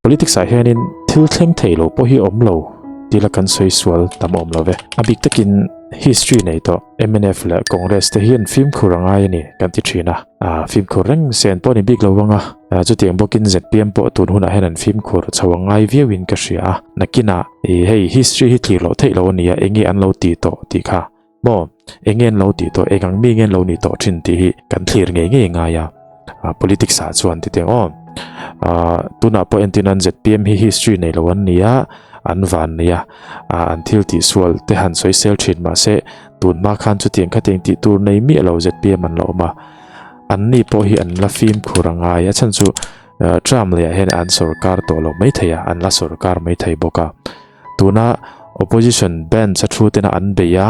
Politics ah hianin thil thleng thei lo pawh hi awm lo tila kan sawi sual tam awm lo ve. A bik takin history nei tawh mnf leh Congress te hian fimkhur a ngai a ni kan ti thin a. Fimkhur reng sen pawh a ni bik lo vang a, chutiang bawkin zpm pawh tun hunah hian an fimkhur chho a ngai viauin ka hria a. Nakinah hei history hi thlir loh theih lo a ni a, enge an lo ti tawh tih kha Maw, eng nge an lo tih tawh, eng ang mi nge an lo nih tawh thin tih hi kan thlir ngei ngei ngai a, politics ah chuan ti teng aw. Tunah pawh entir nan zpm hi history nei lo an ni a, an van nei a, an thil tih sual te han sawi sel thin mahse tun hma khan chutiang khatiang tih tur nei miah lo zpm an la awm a, an ni pawh hi an la fimkhur a ngai a chhan chu term leh ah hian an sorkar tawh lo maithei a, an la sorkar maithei bawk a. Tuna opposition bench a thu tena an bei a,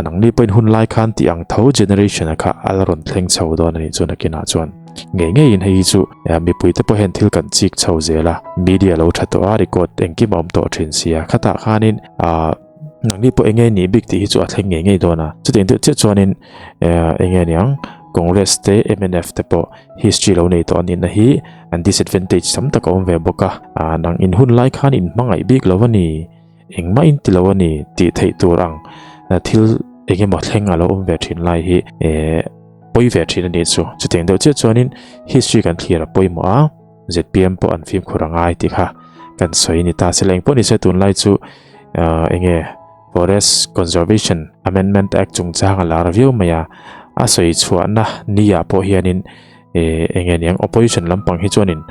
nangni pawhin hun lai khan tih ang tho generation a kha a la rawn thleng chho dawn a nih chuan nakinah chuan ngei ngeiin hei hi chu mipui te pawh hian thil kan chik chho zel a, media lo tha tawh a, record engkim a awm tawh thin si a, khatah khanin nangni pawh enge nih bik tih hi chu a thleng ngei ngei dawn a, chutiang deuh chiah chuanin enge niang Congress te mnf te pawh history lo nei tawh a nihna hi an disadvantage tam tak a awm ve bawk a, ah nang in hun lai khan in hmangaih bik lo a ni, engmah in ti lo a ni tih theih tur ang thil eng emaw thleng a lo awm ve thin lai hi eh pawi ve thin a nih chu. Chutiang deuh chiah chuanin history kan thlir a pawimawh a, zpm pawh an fimkhur a ngai tih kha kan sawi a ni ta. Sela engpawh ni se tunlai chu ah eng nge Forest Conservation Amendment Act chungchang a lar viau mai a, a sawi chhuahna ni ah pawh hianin eh eng nge niang opposition lampang hi chuanin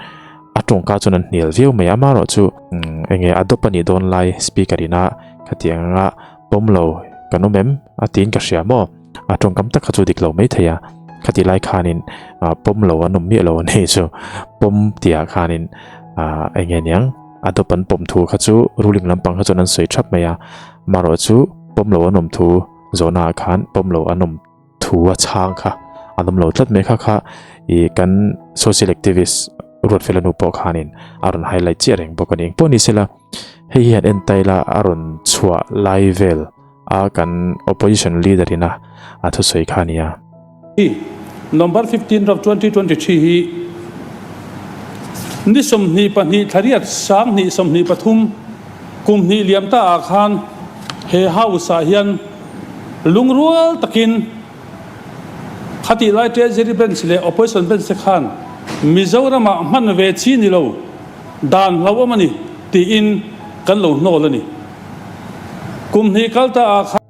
a tawngka chuan an hnial viau mai a, amaherawhchu eng nge adopt a nih dawn lai speaker ina khatiang anga pawm lo kan awm em a tiin ka hria maw a tawngkam tak kha chu dik lo mai thei a, khati lai khanin pawm lo an awm miah lo a ni chu pawm tihah khanin eng nge niang. A dawp an pawm thu kha chu ruling lampang kha chuan an sawi thap mai a, marawh chu pawm lo an awm thu zawhna ah khan pawm lo an awm thu a chhang kha an awm lo tlat mai kha kha ih kan social activist Ruatfela nu pawh khanin a rawn highlight chiah reng bawk a ni. Engpawh ni sela hei hi han en ta ila a rawn chhuah lai vel a kan opposition leader ina a thusawi kha a ni a. Number 15 of 2023 hi ni 22 thlariat sang hnih 23 kum hnih liam ta ah khan he house ah hian lungrual takin khatih lai treasury bench leh opposition bench te khan Mizoram ah hman ve chi ni lo dan hlauhawm a ni tiin kan lo hnawl a ni. Kum hnih kal ta ah khan.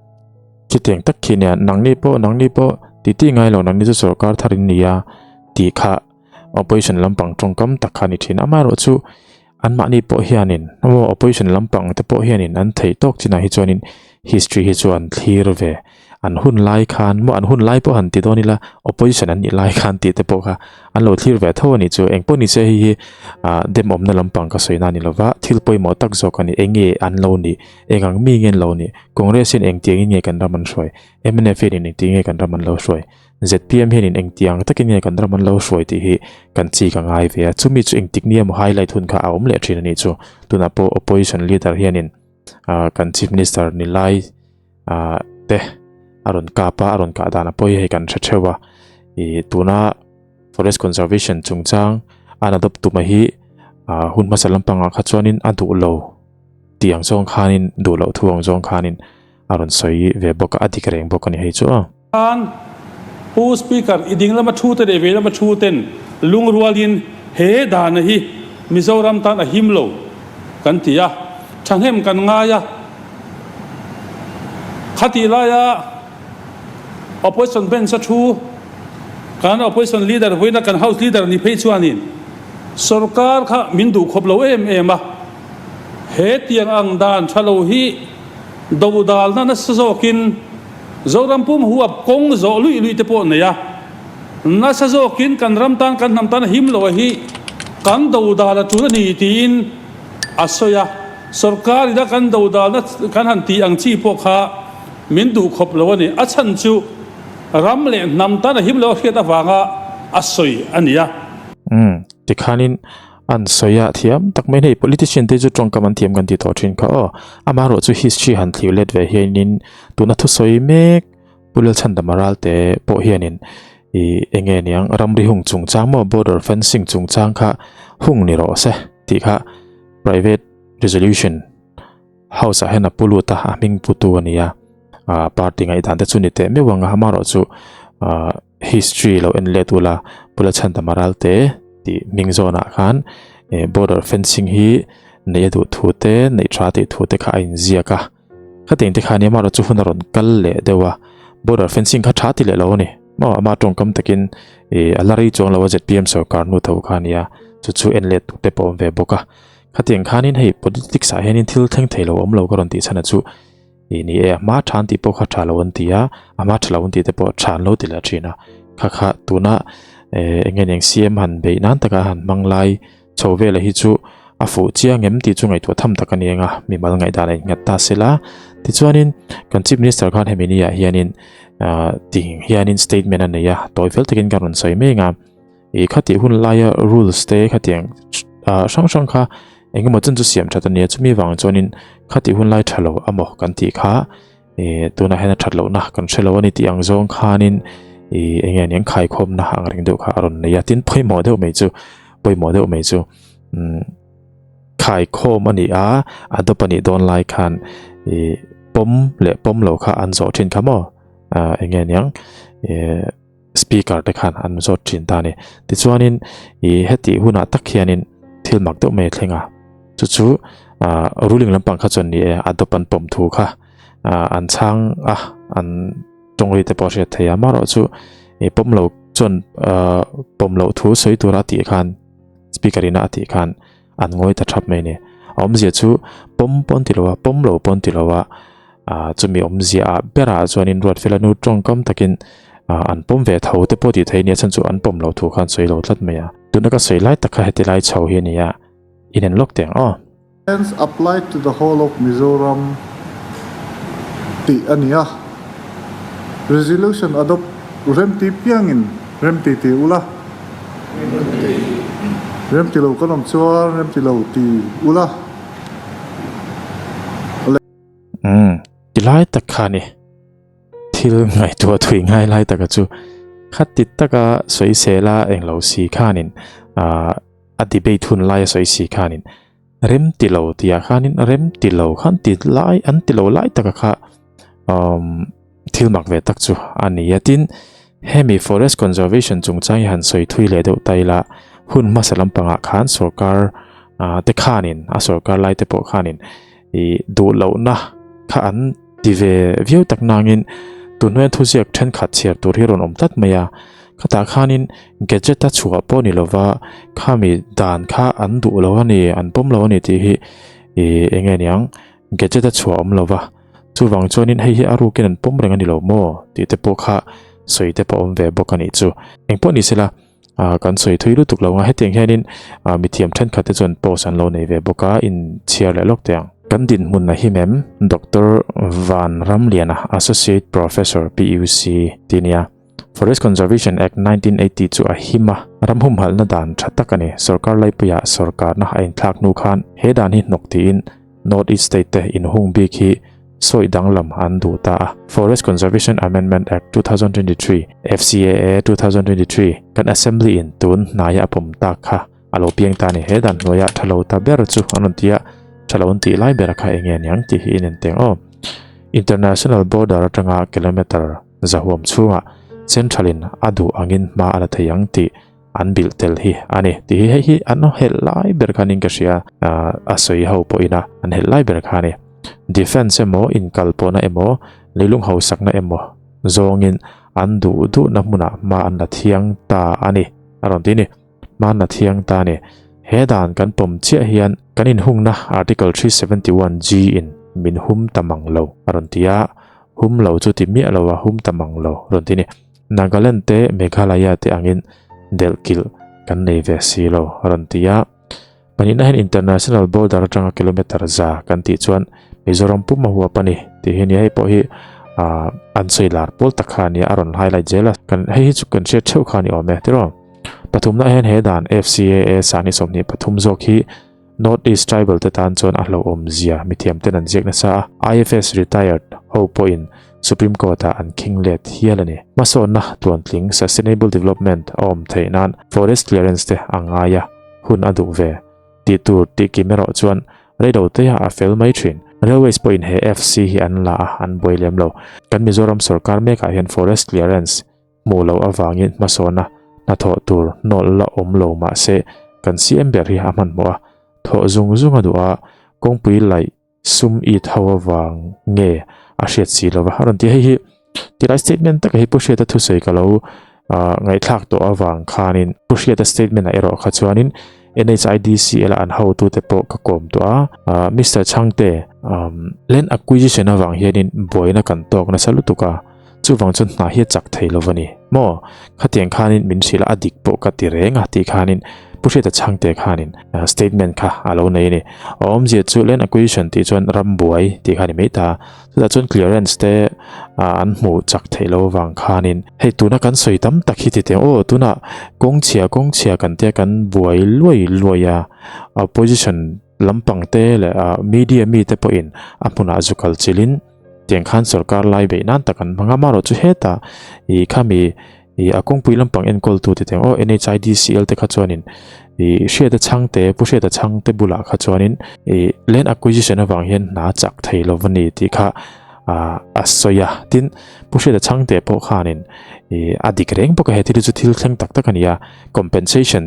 Chutiang tak khi nia, nangni pawh, nangni pawh titi ngai lo, nangni chu sorkar thar in ni a tih kha opposition lampang tawngkam tak kha a ni thin. Amaherawhchu anmahni pawh hianin emaw opposition lampang te pawh hianin an theih tawk chinah hi chuanin history hi chuan thlir ve an hun lai khan maw an hun lai pawh han ti dawn ila opposition an nih lai khan tih te pawh kha an lo thlir ve tho a nih chu. Engpawh ni se hei hi ah demawmna lampang ka sawi na a ni lova, thil pawimawh tak zawk a ni, eng nge an lo nih Eng ang mi nge an lo nih? Congress hian engtiangin nge kan ram an hruai? Mnf hianin engtiang nge kan ram an lo hruai? Zpm hianin engtiang takin nge kan ram an lo hruai tih hi kan chik a ngai ve a. Chumi chu engtik nia maw highlight hun kha a awm leh thin a nih chu. Tunah pawh opposition leader hianin kan chief minister ni lai te a rawn kap a, a rawn kah dan a pawi hei kan hre theuh a. Ih tuna forest conservation chungchang an adopt tuma hi hun hmasa lampangah kha chuanin a duh lo. Tih ang zawng khanin, duh loh thu ang zawng khanin a rawn sawi ve bawk a, a dik reng bawk a ni hei chu a. Khan Pu Speaker, i ding lama thu te leh vei lama thu ten lungrualin he dana hi Mizoram tan a him lo kan ti a, thahnem kan ngai a. Khatih laia Opposition bench a thu kan Opposition Leader vawiina kan House Leader ni phei chuanin Sorkar kha min duh khawp lo em em a. He tiang ang dan tha lo hi dodalna nasa zawkin Zoram pum huap kawng zawh luih luih te pawh nei a, nasa zawkin kan ram tan kan hnam tan a him lo a hi kan dodal a tul a ni tiin a sawi a. Sorkar ina kan dodalna kan han tih ang chi pawh kha min duh khawp lo a ni. A chhan chu ram leh hnam tan a him lo a hriat avanga a sawi a ni a. Umm, tikhanin An sawi a thiam tak mai hei politician te chu tawngkam an thiam kan ti tawh thin kha aw. Amaherawh chu history han thlir let ve hianin tuna thusawi mek Pu Lalchhandama Ralte pawh hianin ih eng nge niang ramri hung chungchang maw border fencing chungchang kha hung ni rawh se. tih kha private resolution house ah hian a pu lut a, a hming pu tu a ni a, ah party ngaihdan te chu ni teh meuh ang a, amaherawhchu ah history lo en let ula Pu Lachhandama Ralte tih hming zawnah khan eh border fencing hi neih a duh thu te neih tha tih thu te kha a inziak a, khatiang te kha nia amaherawhchu hun a rawn kal leh deuh a, border fencing kha tha ti leh lo a ni maw ama tawngkam takin ih a la rei chuang lo a zpm sorkar hnu tho kha a nia chu chu en let tur te pawh a awm ve bawk a. Khatiang khanin hei politics ah hianin thil thleng thei lo awm lo ka rawn tih chhan a chu ih ni e a hma tha an tih pawh kha tha lo an ti a, a hma tha lo an tih te pawh tha an lo ti leh thin a, kha kha tuna eh eng nge niang CM han beih nan taka han hmang lai chho vela hi chu a fuh chiang em tih chu ngaihtuah tham tak a ni ang a, mimal ngaihdan a innghat ta se la. Tichuanin kan Chief Minister khan hemi ni ah hianin ah tih hianin statement a nei a, tawi fel takin ka rawn sawi mek a. Ih khatih hun laia rules te khatiang ah hrang hrang kha eng emaw chen chu siam that a nia chumi vang chuanin khatih hun lai tha lo amaw kan tih kha ih tunah hian a that lohna kan hre lo a ni tih ang zawng khanin ih eng nge ni an khaikhawmna ang reng deuh kha a rawn nei a tin pawimawh deuh mai chu pawimawh deuh mai chu umm khaikhawm a ni a a dawp a nih dawn lai khan ih pawm leh pawm lo kha an zawh thin kha maw ah eng nge niang ih. Speaker te khan an zawt thin ta a ni. Tichuanin ih hetih hunah tak hianin thil mak deuh mai a thleng a. Chu chu ah ruling lampang kha chuan ni e a dawp an pawm thu kha ah an chhang a an tawngri te pawh a hriat theih a. Amaherawh chu ih pawm lo chuan ah pawm loh thu sawi tura a tih khan speaker ina a tih khan an ngawi ta thap mai a ni. A awmzia chu pawm pawn ti lo a pawm lo pawn ti lo a. Ah chumi awmzia ah berah chuanin Ruatfela nu tawngkam takin ah an pawm ve tho te pawh tih theih a nia chhan chu an pawm loh thu khan sawi lo tlat mai a. Tuna ka sawi lai tak kha heti lai chho hi a ni a, inen lawk teh ang aw. Hence applied to the whole of Mizoram tih a ni a. Resolution adopt remti piangin remti ti ula. Remti lo kan awm chuan remti lo ti ula. Umm, ti lai tak kha ni. Thil ngaihtuah thui ngai lai taka chu khati taka sawi sela englo si khanin ah a debate hun laia sawi si khanin rem ti lo tihah khanin rem ti lo khan ti lai an ti lo lai taka kha umm thil mak ve tak chu a ni a. Tin, hemi forest conservation chungchang hi han sawi thui leh deuh ta ila hun hmasa lampangah khan sorkar ah te khanin a sorkar lai te pawh khanin Ih duh lohna kha an ti ve viau tak nangin tunhnuaia thuziak thenkhat chhiar tur hi rawn awm tlat mai a, khatah khanin gadget a chhuah pawh ni lova khami dan kha an duh lo a ni, an pawm lo a ni tih hi ih eng nge niang gadget a chhuah awm lova chuvang chuanin hei hi a rukin an pawm reng a ni lo maw tih te pawh kha sawi te pawh awm ve bawk a nih chu engpawh ni sela. Ah kan sawi thui lutuk lo ang a, hetiang hianin ah mithiam thenkhat te chuan post an lo nei ve bawk a, inchhiar leh lawk teh ang. Kan dinhmun a him em? Doctor Van Ramliana, Associate Professor, PUC, tih a nia. Forest Conservation Act 1980 chu a him a, ram humhalhna dan tha tak a ni. Sorkar laipuiah sorkarna a inthlak hnu khan he dan hi hnawk tiin North East State te inhung bik hi sawi danglam an duh ta a. Forest Conservation Amendment Act, 2023, FCAA 2023, kan Assembly in tun hnaia a pawm tak kha a lo piang ta a ni. He dan hnuaia tha lo ta ber chu an rawn ti a, tha lo an tih lai ber kha eng nge niang tih hi in enteng aw. International border atanga kilometre zahuam chhungah Central in a duh angin hma a la thei ang tih an bilh tel hi a ni tih hi hei hi an helh lai ber khan in ka hria a sawi ho pawh ina an helh lai ber kha a ni defense emaw inkal pawhna emaw leilung hausakna emaw zawngin an duh duhna hmunah hma an la thiang ta a ni a rawn ti a ni hma an la thiang ta a ni he dan kan pawm chiah hian kan inhungna article 371 G in min hum ta mang lo a rawn ti a hum lo chu ti miah lo a hum ta mang lo a rawn ti a ni. Nagaland te Meghalaya te angin delh kilh kan nei ve si lo a rawn ti a. Pahnihna hian international border atanga kilometer za kan tih chuan Mizoram pum a huap a ni tih hi a ni a, hei pawh hi ah an sawi lar pawl tak kha a nia a rawn highlight zel a, kan hei hi chu kan hriat theuh kha a ni awm e tiraw. Pathumna hian he dan FCAA sahni 23 zawk hi North East Tribal te tan chuan a hlauhawm zia mithiam ten an ziak nasa a, IFS retired ho pawhin Supreme Court ah an khing let hial a ni. Hmasawnna tluantling, sustainable development, a awm theih nan forest clearance te a ngai a, hun a duh ve. Tih tur tih kim erawh chuan rei lo te ah a fel mai thin. Railways pawhin he FC hi an la a, an buai lem lo. Kan Mizoram sorkar mekah hian Forest Clearance hmuh loh avangin hmasawna hnathawh tur hnawlh la awm lo mah se kan CM ber hi a hmanhmawh a, thawh zung zung a duh a, kawngpui laih sum it ho avang nge a hriat si lova a rawn ti a. Hei hi tilai statement taka hi Pu Hriata thusawi ka lo ngaihthlak tawh avang khanin Pu Hriata statement ah erawh kha chuanin NHIDCL a an hotute pawh ka kawm tawh a, Mister Chhangte land acquisition avang hianin buaina kan tawk nasa lutuk a, chuvang chuan hna hi a chak thei lo a ni maw? Khatiang khanin min hrilh a, a dik pawh ka ti reng a tih khanin Pu Hriata Chhangte khanin statement kha a lo nei a ni. A awmzia chu land acquisition tih chuan ram buai tih kha a ni mai ta. Chutah chuan clearance te an hmuh chak theih loh avang khanin hei tuna kan sawi tam tak hi ti teh aw tunah kawng chhia kawng chhia kan tia kan buai luai luai a opposition lampang te leh media mi te pawhin a hmunah zu kal chilhin tiang khan sorkar lai beih nan tak an hmang a amaherawhchu chu hetah ih khami Ih a kawngpui lampang enkawltu te teng aw NHIDCL te kha chuanin ih Hriata Chhangte Pu Hriata Chhangte bulah kha chuanin ih land acquisition avang hian hna chak thei lo va ni tih kha ah a sawi a tin Pu Hriata Chhangte pawh khanin ih a dik reng bawk a he thil hi chu thil thleng tak tak a ni a compensation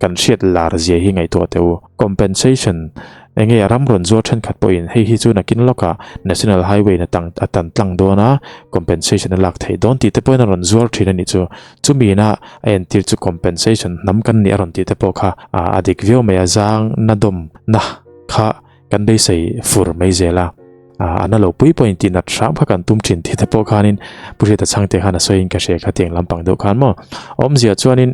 Kan hriat lar zia hi ngaihtuah teh u. Compensation enge a ram rawn zuar thenkhat pawhin hei hi chu nakin lawkah National Highway in a tang a tan tlang dawn a, compensation a lak theih dawn tih te pawhin a rawn zuar thin a nih chu. Chumi ina a entir chu compensation hnam kan nih a rawn tih te pawh kha a dik viau mai a, zang na dawm na kha kan beisei fur mai zel a, a na lo pui pawhin tih nat hram kha kan tum thin tih te pawh khanin Pu Hriata Chhangte khan a sawiin ka hria kha tiang lampang deuh khan maw. Awmzia chuanin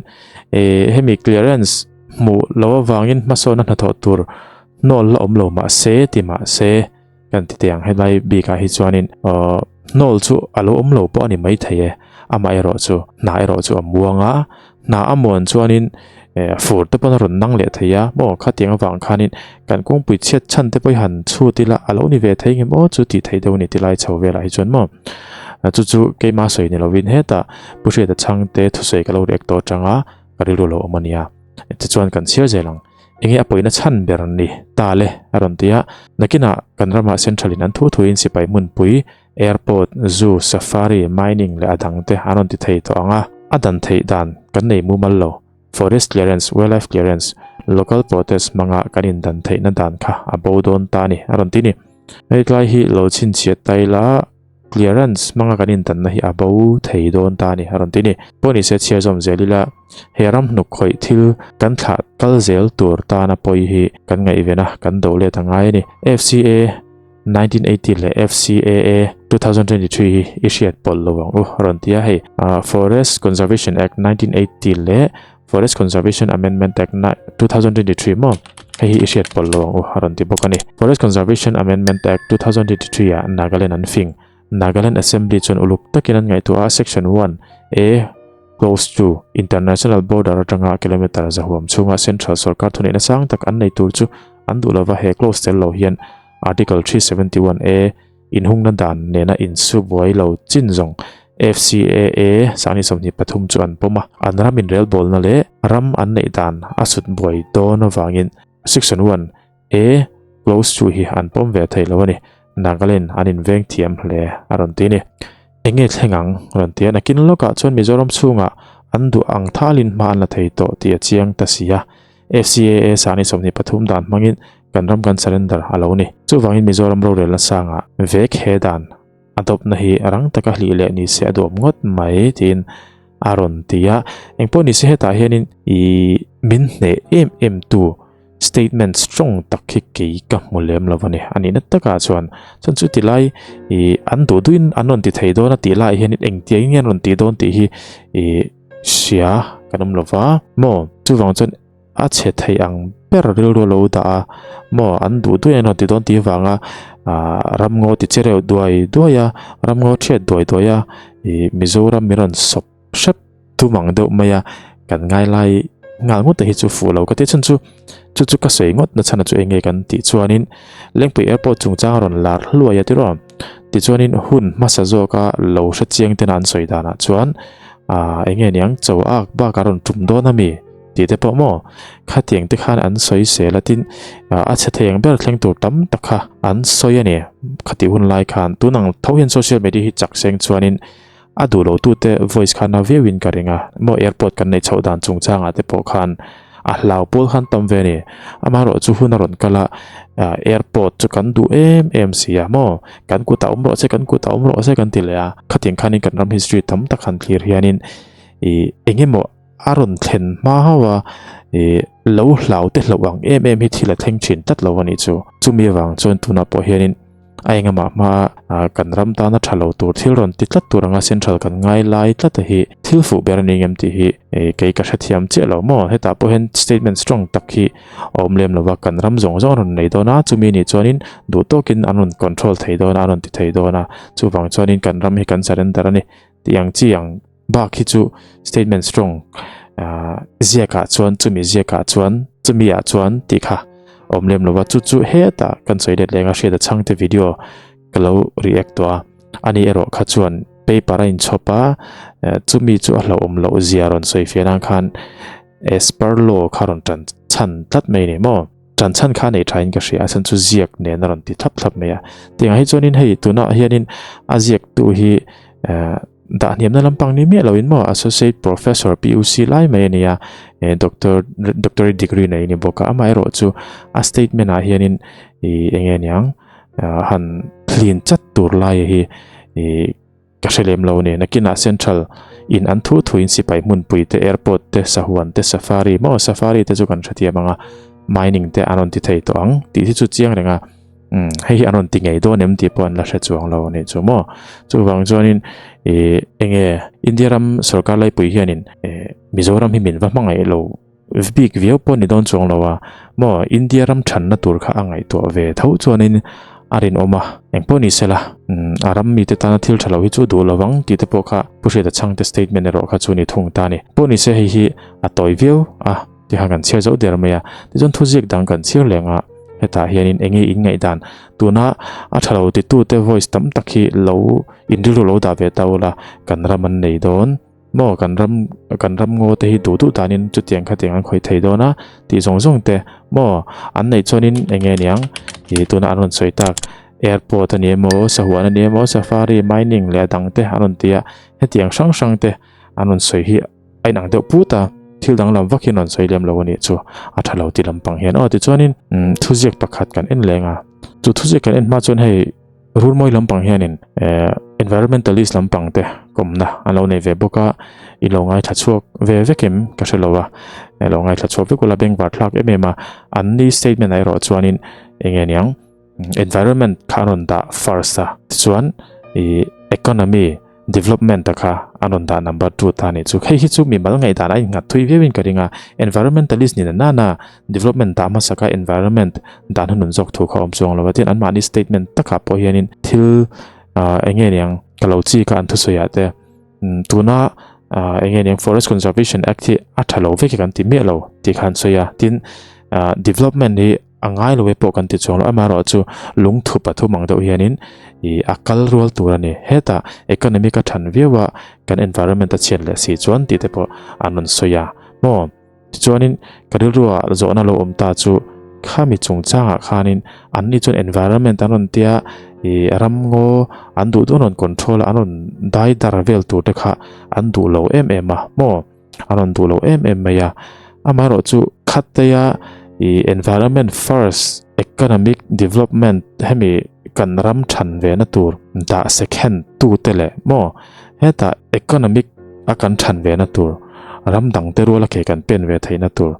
eh hemi clearance hmuh lo avangin hmasawna hnathawh tur hnawl la awm lo mah se ti mah se kan ti teh ang helai bikah hi chuanin aw hnawl chu a lo awm lo pawh a ni maithei e amah erawh chu hna erawh chu a muang a hna a muan chuanin eh fur te pawn a rawn nang leh thei a maw khatiang avang khanin kan kawngpui chhiat chhan te pawh hi han chhut ila a lo ni ve thei ngem aw chu tih theih deuh a ni tilai chho velah hi chuan maw chu chu keima sawi ni lovin hetah Pu Hriata Chhangte thusawi ka lo react tawh atanga ka rilru lo awm a nia tichuan kan chhiar zel ang enge a pawina chhan ber ni ta le a rawn ti a nakinah kan ramah central in an thu thuin sipai hmunpui Airport, Zoo, Safari, Mining leh a dang te an rawn ti thei tawh ang a, a dan theih dan kan nei mumal lo. Forest clearance, wildlife clearance, local protest hmanga kan indan theihna dan kha a bo dawn ta a ni, a rawn ti a ni. Hei tlai hi lo chhinchhiat ta ila, clearance hmanga kan indanna hi a bo thei dawn ta a ni, a rawn ti a ni. Pawh ni se chhiar zawm zel ila, he ram hnuk khawih thil kan thlah kal zel tur tana pawi hi kan ngaihven a, kan do let a ngai a ni. FCA. 1980 leh FCAA 2023 hi i hriat pawlh lo ang u a rawn ti a, hei Forest Conservation Act 1980 leh Forest Conservation Amendment Act 2023 maw hei hi i hriat pawlh lo ang u a rawn ti bawk a ni. Forest Conservation Amendment Act 2023 ah Nagaland an fing. Nagaland Assembly chuan uluk takin an ngaihtuah a, Section 1, A, Clause 2, International Border atanga kilometre zahuam chhunga Central sorkar thuneihna sang tak an nei tur chu an duh lova he clause tel lo hian Article 371 A inhungna dan nena insu buai lo chin zawng FCAA 2023 chu an pawm a, an ram inrelbawlna leh ram an neih dan a sut buai dawn avangin Section 1 A Clause 2 hi an pawm ve thei lo a ni. Nagaland an inveng thiam hle a rawn ti a ni. Enge thleng ang rawn ti a, nakin lawkah chuan Mizoram chhungah an duh ang thalin hma an la thei tawh tih a chiang ta si a. FCAA 2023 dan hmangin kan ram kan surrender a lo ni. Chuvangin Mizoram rorelna sangah vek he dan a dawpna hi rang taka hlih leh ni se a duam ngawt mai tiin a rawn ti a. Engpawh ni se hetah hianin ih min hneh em em tu statement strong tak hi kei ka hmu lem lo a ni. A nihna takah chuan chuan chu tilai ih an duh duhin an rawn ti thei dawn a tih lai hianin engtiangin nge an rawn tih dawn tih hi ih hria kan awm lo va maw chuvang chuan a chhe thei ang ber rilru a lo dah a maw an duh duai an rawn ti dawn tih avanga ah ramngaw ti che reuh duai duai a ramngaw thiat duai duai a ih Mizoram min rawn sawp hrep tum ang deuh mai a kan ngai lai nghal ngawt te hi chu fuh lo ka ti chhan chu chu chu ka sawi ngawt na chhan chu eng nge kan tih chuanin Lengpui airport chungchang a rawn lar hluai a tiraw tichuanin hun hmasa zawka lo hre chiang tena an sawi danah chuan ah eng nge niang cho ak bak a rawn tum dawn a mi. tih te pawh maw khatiang te khan an sawi sel a tin a chhe thei ang ber thleng tur tam tak kha an sawi a ni khatih hun lai khan tun ang tho hian social media hi chak seng chuanin a duh lo tute voice kha na viauin ka ring a maw airport kan neih chhoh dan chungchangah te pawh khan a hlau pawl khan tam ve a ni amaherawhchu hun a rawn kal a airport chu kan duh em em si a maw kan kutah awm rawh se kan kutah awm rawh se kan ti leh a khatiang khanin kan ram history tam tak han thlir hianin ih eng emaw a rawn thlen hma hauh a ih lo hlau te hlauh ang em em hi thil a thleng thin tlat lo a nih chu chumi avang chuan tunah pawh hianin a engamaah hma a kan ram tana tha lo tur thil rawn ti tlat tur anga central kan ngai lai tlat a hi thil fuh ber a ni ngem tih hi ih kei ka hrethiam chiah lo maw hetah pawh hian statement strong tak hi a awm lem lo va kan ram zawng zawng a rawn nei dawn a chumi nih chuanin duh tawkin an rawn control thei dawn a an rawn ti thei dawn a chuvang chuanin kan ram hi kan surrender a ni tih ang chi ang bak hi chu statement strong ah ziakah chuan chumi ziakah chuan chumi ah chuan tih kha awm lem lo va chu chu hetah kan sawi let leng a hriat a chhangte video ka lo react tawh a ani erawh kha chuan paper a inchhawp a chumi chu a hlauhawm loh zia rawn sawi fiah nan khan as per law kha rawn tan chhan tlat mai a ni maw. Tan chhan kha nei thain ka hria a chhan chu ziak nen a rawn ti thlap thlap mai a. Tiangah hi chuanin hei tunah hianin a ziaktu hi eh dah hniamna lampang ni miah loin maw associate professor PUC lai mai a ni a eh doctor doctorate degree nei a ni bawk a amaherawh chu a statement ah hianin ih eng nge niang han hlin chat tur lai hi ih Ka hre lem lo a ni. Nakinah Central in an thu thuin sipai hmunpui te, airport te, sahuan te, safari maw safari te chu kan hrethiam ang a, mining te an rawn ti thei tawh ang tih hi chu chiang reng a, umm hei hi an rawn ti ngei dawn em tih pawh an la hre chuang lo a nih chu maw. Chuvang chuanin ih eng nge India ram sorkar laipui hianin ih Mizoram hi min va hmangaih lo Bik viau pawh ni dawn chuang lo a, maw India ram thanna tur kha a ngaihtuah ve tho chuanin a rinawm a, engpawh ni sela, a ram mite tana thil tha lo hi chu duh lo vang tih te pawh kha Pu Hriata Chhangte statement erawh kha chu ni thung ta a ni. Pawh ni se hei hi a tawi viau a ti khan kan chhiar zo der mai a, tichuan thuziak dang kan chhiar leh ang a, hetah hianin eng nge in ngaihdan tuna a tha lo titute voice tam tak hi lo in rilru lo dah ve ta ula kan ram an nei dawn. Maw kan ram kan ram ngaw te hi duh duh danin chutiang khatiang an khawih thei dawn a tih zawng zawng te maw an neih chuanin eng nge niang ih tuna an rawn sawi tak airport a ni emaw sahuan a ni emaw safari mining leh a dang te an rawn ti a hetiang hrang hrang te an rawn sawi hi a inang deuh put a thil danglam vak hi an rawn sawi lem lo a nih chu a tha lo ti lampang hian aw tichuanin thuziak pakhat kan en leng a chu thuziak kan en hma chuan hei. Rulmawi lampang hianin eh environmentalist lampang te kawmna an lo nei ve bawk a, i lo ngaithla chhuak ve vek em ka hre lo a, i lo ngaithla chhuak vek ula bengvar thlak em em a, an ni statement ah erawh chuanin eng nge niang environment kha an rawn dah first a, tichuan ih economy Development a kha a rawn dah number 2 ta nih chu. Hei hi chu mimal ngaihdan a innghat thui viauin ka ring a, environmentalist ni na nana development dah hmasa kha environment dan hunun zawk thu kha awm chuang lo a, tin anmahni statement takah pawh hianin thil eng nge niang ka lo chi kha an thusawi ah te tuna eng nge niang Forest Conservation Act hi a tha lo vek hi kan ti miah lo tih kha an sawi a, tin development hi A ngai lo e pawh kan ti chuang lo, amaherawhchu lungthu pathum ang deuh hianin ih a kal rual tur a ni. Hetah economy ka than viau a, kan environment a chhiat leh si chuan tih te pawh an rawn sawi a maw. Tichuanin ka rilruah zawhna lo awm ta chu khami chungchangah khanin anni chuan environment an rawn tia ih ramngaw an duh duh an rawn control a, an rawn dai dar vel tur te kha an duh lo em em a maw. A rawn duh lo em em mai a, amaherawhchu khateia ih environment first, economic development hemi kan ram than ve na tur dah second tu te leh maw hetah economic a kan than ve na tur ram dang te ruala ke kan pen ve theihna tur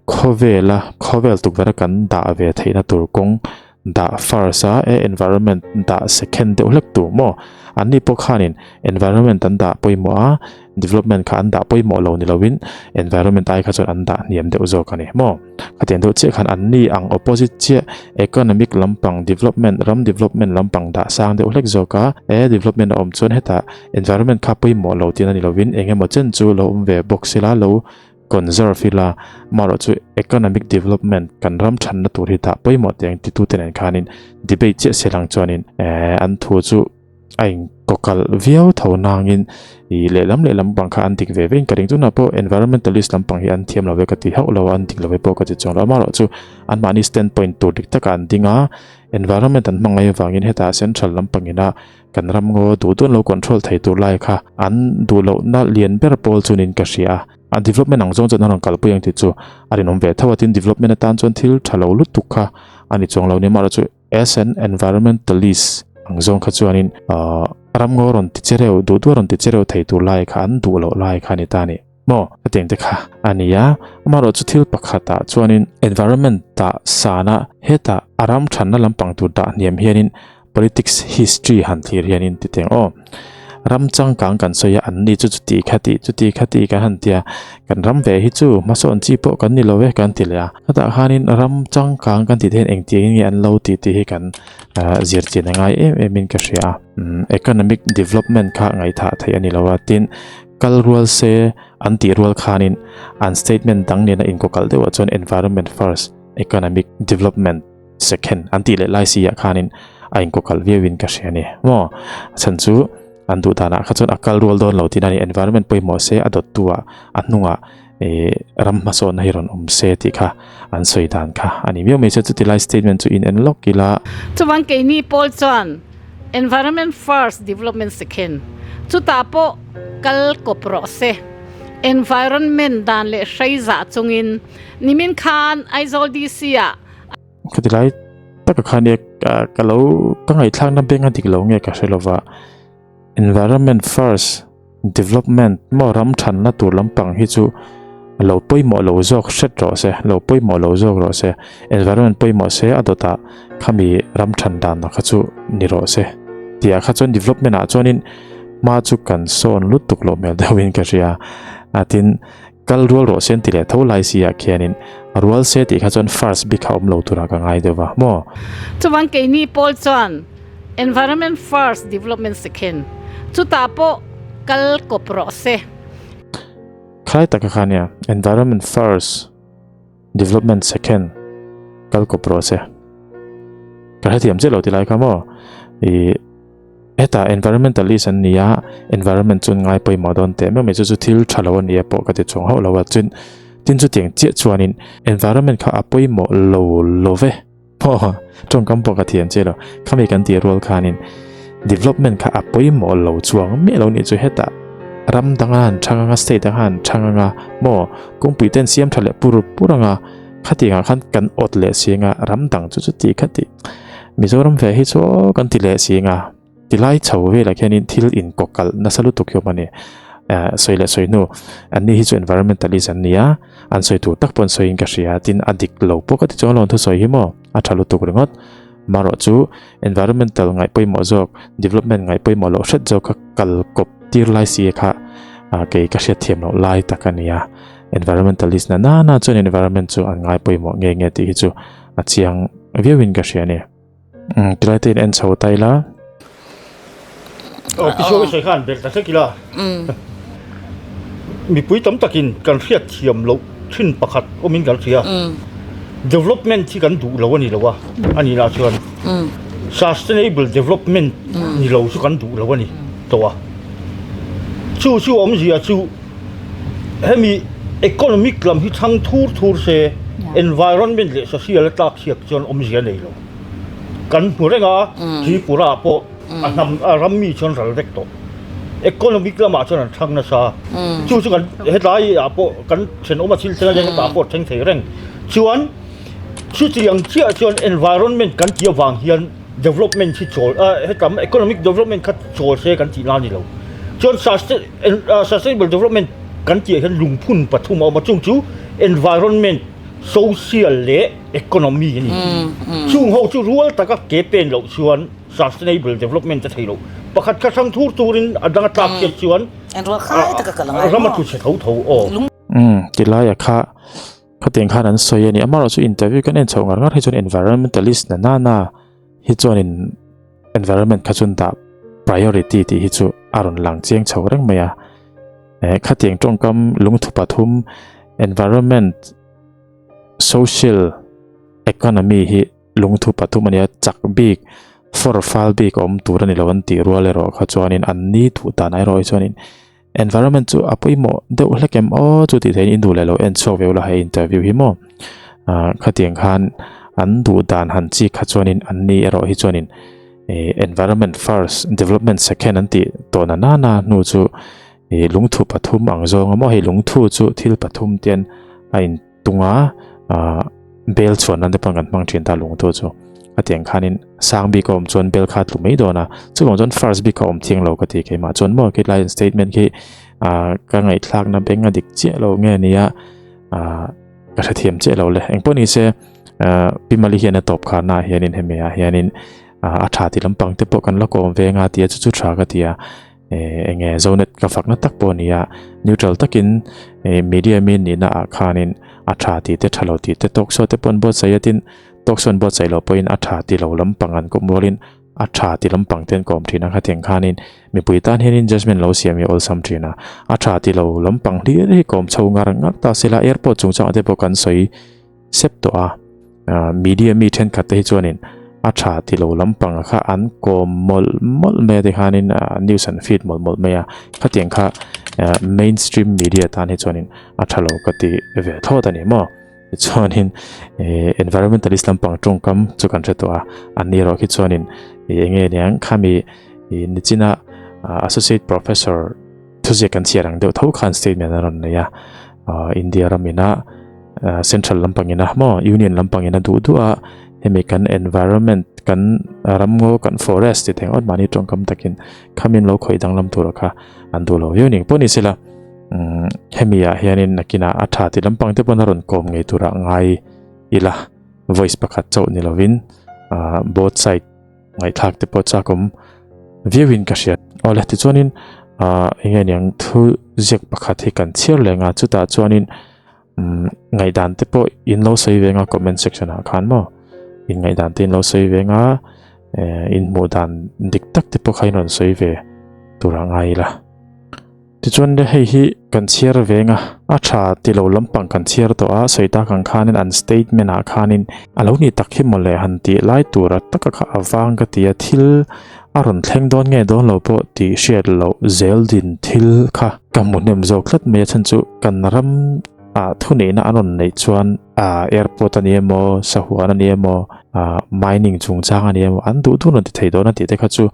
khawvela khawvel tukverh a kan dah ve theihna tur kawng dah first a e environment dah second deuh hlek tur maw anni pawh khanin environment an dah pawimawh a development kha an dah pawimawh lo ni lovin environment ai kha chuan an dah hniam deuh zawk a ni maw khatiang deuh chiah khan anni ang opposite chiah economic lampang development ram development lampang dah sang deuh hlek zawk a e development a awm chuan hetah environment kha pawimawh lo tihna ni lovin eng emaw chen chu lo awm ve bawk sila lo Conserve ila, marawh chu economic development kan ram thanna tur hi dah pawimawh teh ang titute nen khanin debate chiah se lang chuanin an thu chu a in kawkalh viau tho nangin ih lehlam lehlam pang kha an dik ve vein ka ring. Tunah pawh environmentalist lampang hi an thiam lo ve ka ti hauh lo a, an dik lo ve pawh ka ti chuang lo. Amaherawhchu anmahni standpoint tur dik takah an ding a, environment an hmangaih avangin hetah central lampangina kan ramngaw duh duh an lo control thei tur lai kha an duh lohna lian ber pawl chunin ka hria a. A development ang zawng chuan an rawn kalpui ang tih chu a rinawm ve tho a, tin development atan chuan thil tha lo lutuk kha a ni chuang lo ni. Amaherawhchu As an environmentalist ang zawng kha chuanin ramngaw rawn ti che reuh, duh duh a rawn ti che reuh thei tur lai kha an duh loh lai kha a ni ta a ni maw? Hetiang te kha a ni a. Amaherawhchu thil pakhatah chuanin environment ah sana hetah a ram thanna lampang tur dah hniam hianin politics history han thlir hianin ti teng aw. Ram changkang kan sawi a, an ni chu chuti kha tih chuti kha tih kan han ti a, kan ram ve hi chu hmasawn chi pawh kan ni lo e kan ti leh a. Hetah khanin ram changkang kan tih te hian engtiangin nge an lo tih tih hi kan zir chian a ngai em em in ka hria a. Economic development kha ngaihthah theih a ni lo a, tin kal rual se an tih rual khanin an statement dang nena inkawkalh deuhah chuan environment first, economic development second an tih leh lai si ah khanin a inkawkalh viauin ka hria a ni maw. A chhan chu an duh danah kha chuan a kal rual dawn lo tihna a ni, environment pawimawh se a dawttu ah a hnungah ih ram hmasawnna hi rawn awm se tih kha an sawi dan kha a ni miau mai se chuti lai statement chu in en lawk ila. Chuan keini pawl chuan environment first development second chutah pawh kal kawp rawh se environment dan leh hrei zah chungin nimin khan Aizawl DC ah Khati lai taka khan e ka lo ka ngaihthlakna beng a dik lo nge ka hre lova environment first development maw ram thanna tur lampang hi chu lo pawimawh lo zawk hret rawh se lo pawimawh lo zawk rawh se environment pawimawh se a dawtah khami ram than dan kha chu ni rawh se tih ah kha chuan development ah chuanin hma chu kan sawn lutuk loh hmel deuhin ka hria a tin Kal rual rawh se an ti leh tho lai si ah khianin a rual se tih kha chuan first bik kha awm lo turah ka ngai deuh va maw? Chuan keini pawl chuan environment first development second chutah pawh kal kawp rawh se. Khalai taka kha nia environment first development second kal kawp rawh se. Ka hrethiam chiah lo ti lai kha maw? Ih. Hetah environmentalist an ni a, environment chu an ngai pawimawh dawn teh meuh mai chu chu thil tha lo a ni a pawh ka ti chuang hauh lo a, chuan tin chutiang chiah chuanin environment kha a pawimawh lo lo ve maw tawngkam pawh ka thiam chiah lo, khami kan tih rual khanin development kha a pawimawh lo chuang miah lo nih chu hetah ram danga han thang anga state danga han thang anga maw kawngpui te an siam tha leh pur pur anga khatiangah khan kan awt leh si anga ram dang chu chuti khati. Mizoram ve hi chu aw kan ti leh si nga tilai chho velah khianin thil inkawkalh nasa lutuk hi awm a ni. Eh sawi leh sawi hnu an ni hi chu environmentalist an ni a, an sawi tur tak pawh an sawiin ka hria tin a dik lo pawh ka ti chuang lo an thusawi hi maw a tha lutuk ringawt. Marawh chu environmental ngaih pawimawh zawk development ngaih pawimawh loh hret zawk kha kal kawp tir lai si kha kei ka hriat thiam loh lai tak a ni a. Environmentalist na nana chuan environment chu an ngai pawimawh nge nge tih hi chu a chiang viauin ka hria a ni. Umm tilai te in en chho ta ila. Aw Kishore sawi khan ber ta hlek ila. Mipui tam takin kan hriat thiam loh thin pakhat awmin kan hria. Development hi kan duh lo a ni lo a, a nih lah chuan sustainable development ni lo chu kan duh lo a ni tawh a. Chu chu awmzia chu Hemi economic lam hi chhang thur thur se, environment leh social a tlak chhiak chuan awmzia nei lo. Kan hmu reng a, Tripura ah pawh a hnam a ram mi chuan ral vek tawh. Economic lamah chuan an chhang nasa. Chu chu kan hetlai ah pawh kan thenawm a thil thleng a nia hetah pawh a thleng thei reng. Chuan chutiang chiah chuan environment kan tih avang hian development hi chawl a hetam economic development kha chawl se kan tih na a ni lo chuan sustainable development kan tih ah hian lungphun pathum a awm a chung chu environment social leh economy a ni chung ho chu rual taka ke pen loh chuan sustainable development a thei loh pakhat kha hrang thur turin a dang a tlak chiat chuan ram a tlu chhe tho tho aw. Umm tilai a kha. Khatiang khan an sawi a ni. Amaherawhchu chu interview kan en chhoh ngar ngar hi chuan environmentalist na na na hi chuanin environment kha chuan dah priority tih hi chu a rawn lang chiang chho reng mai a. Eh khatiang tawngkam lungthu pathum environment, social, economy hi lungthu pathum a nia chak bik. For fal bik a awm tur a ni lo an tih rual erawh kha chuanin an ni duh dan erawh hi chuanin environment chu a pawimawh deuh hlek em aw chu tih theihin in duh leh lo en chhuak ve ula hei interview hi maw ah khatiang khan an duh dan han chik kha chuanin an ni erawh hi chuanin ih environment first development second an tih tawh na nana hnu chu ih lungthu pathum ang zawng a maw hei lungthu chu thil pathum te an a in Tunga bel chhuan nan te pawh kan hmang thin ta lungthu chu a tiang khanin sang bik a awm chuan bel kha a tlu mai dawn a chuvang chuan first bik a awm thiang lo ka ti keimah chuan maw khilai statement khi ka ngaihthlakna beng a dik chiah lo nge nia ka hrethiam chiah lo le engpawh ni se Pi Mali hian a tawp kharna ah hianin hemi ah hianin a tha ti lampang te pawh kan la kawm ve anga tia chu chu tha ka ti a. Enge Zonet ka fakna tak pawh a ni a, neutral takin media mi nihna ah khanin a tha tih te tha lo tih te talk show te pawh an buatsaih a tin talk show an buatsaih loh pawhin a tha ti lo lampang an kawm rualin a tha ti lampang te an kawm thin a khatiang khanin mipui tan hianin judgement lo siam hi a awlsam thin a, a tha ti lo lampang hlir hi kawm chho ngar ngar ta sela airport chungchangah te pawh kan sawi sep tawh a, media mi thenkhat te hi chuanin a tha ti lo lampang kha an kawm mawlh mawlh mai a tikhanin news an feed mawlh mawlh mai a, khatiang kha mainstream media tan hi chuanin a tha lo ka ti ve thlawt a ni maw. Tichuanin environmentalist lampang tawngkam chu kan hre tawh a, an ni erawh khi chuanin eng nge niang khami nichina associate professor thuziak kan chhiar ang deuh tho khan statement a rawn nei a, India ramina Central lampangina maw Union lampangina duh duh a hemi kan environment kan ramngaw kan forest ti theng awt mahni tawngkam takin khamin lo khawih danglam tura kha an duh lo viau ning pawh ni sela hemi ah hianin nakinah a tha ti lampang te pawn a rawn kawm ngei tura ngai ila voice pakhat chauh ni lovin both side ngaihthlak te pawh chak awm viauin ka hria. Awle tichuanin ah eng nge niang thu ziak pakhat hi kan chhiar leh ang a chutah chuanin umm ngaihdan te pawh in lo sawi ve ang a comment section ah khan maw in ngaihdan te in lo sawi ve ang a eh in hmuh dan dik tak te pawh kha in rawn sawi ve tur a ngai ila. Tichuan le hei hi kan chhiar veng a, a tha ti lo lampang kan chhiar tawh a, sawi tak ang khanin an statement ah khanin a lo ni tak hi mawle han tih lai tura taka kha a vang ka ti a, thil a rawn thleng dawn nge dawn lo pawh tih hriat loh zel din thil kha ka hmu hnem zawk tlat mai a chhan chu kan ram ah thuneihna an rawn neih chuan ah airport a ni emaw sahuan a ni emaw ah mining chungchang a ni emaw an duh duh rawn ti thei dawn a tih te kha chu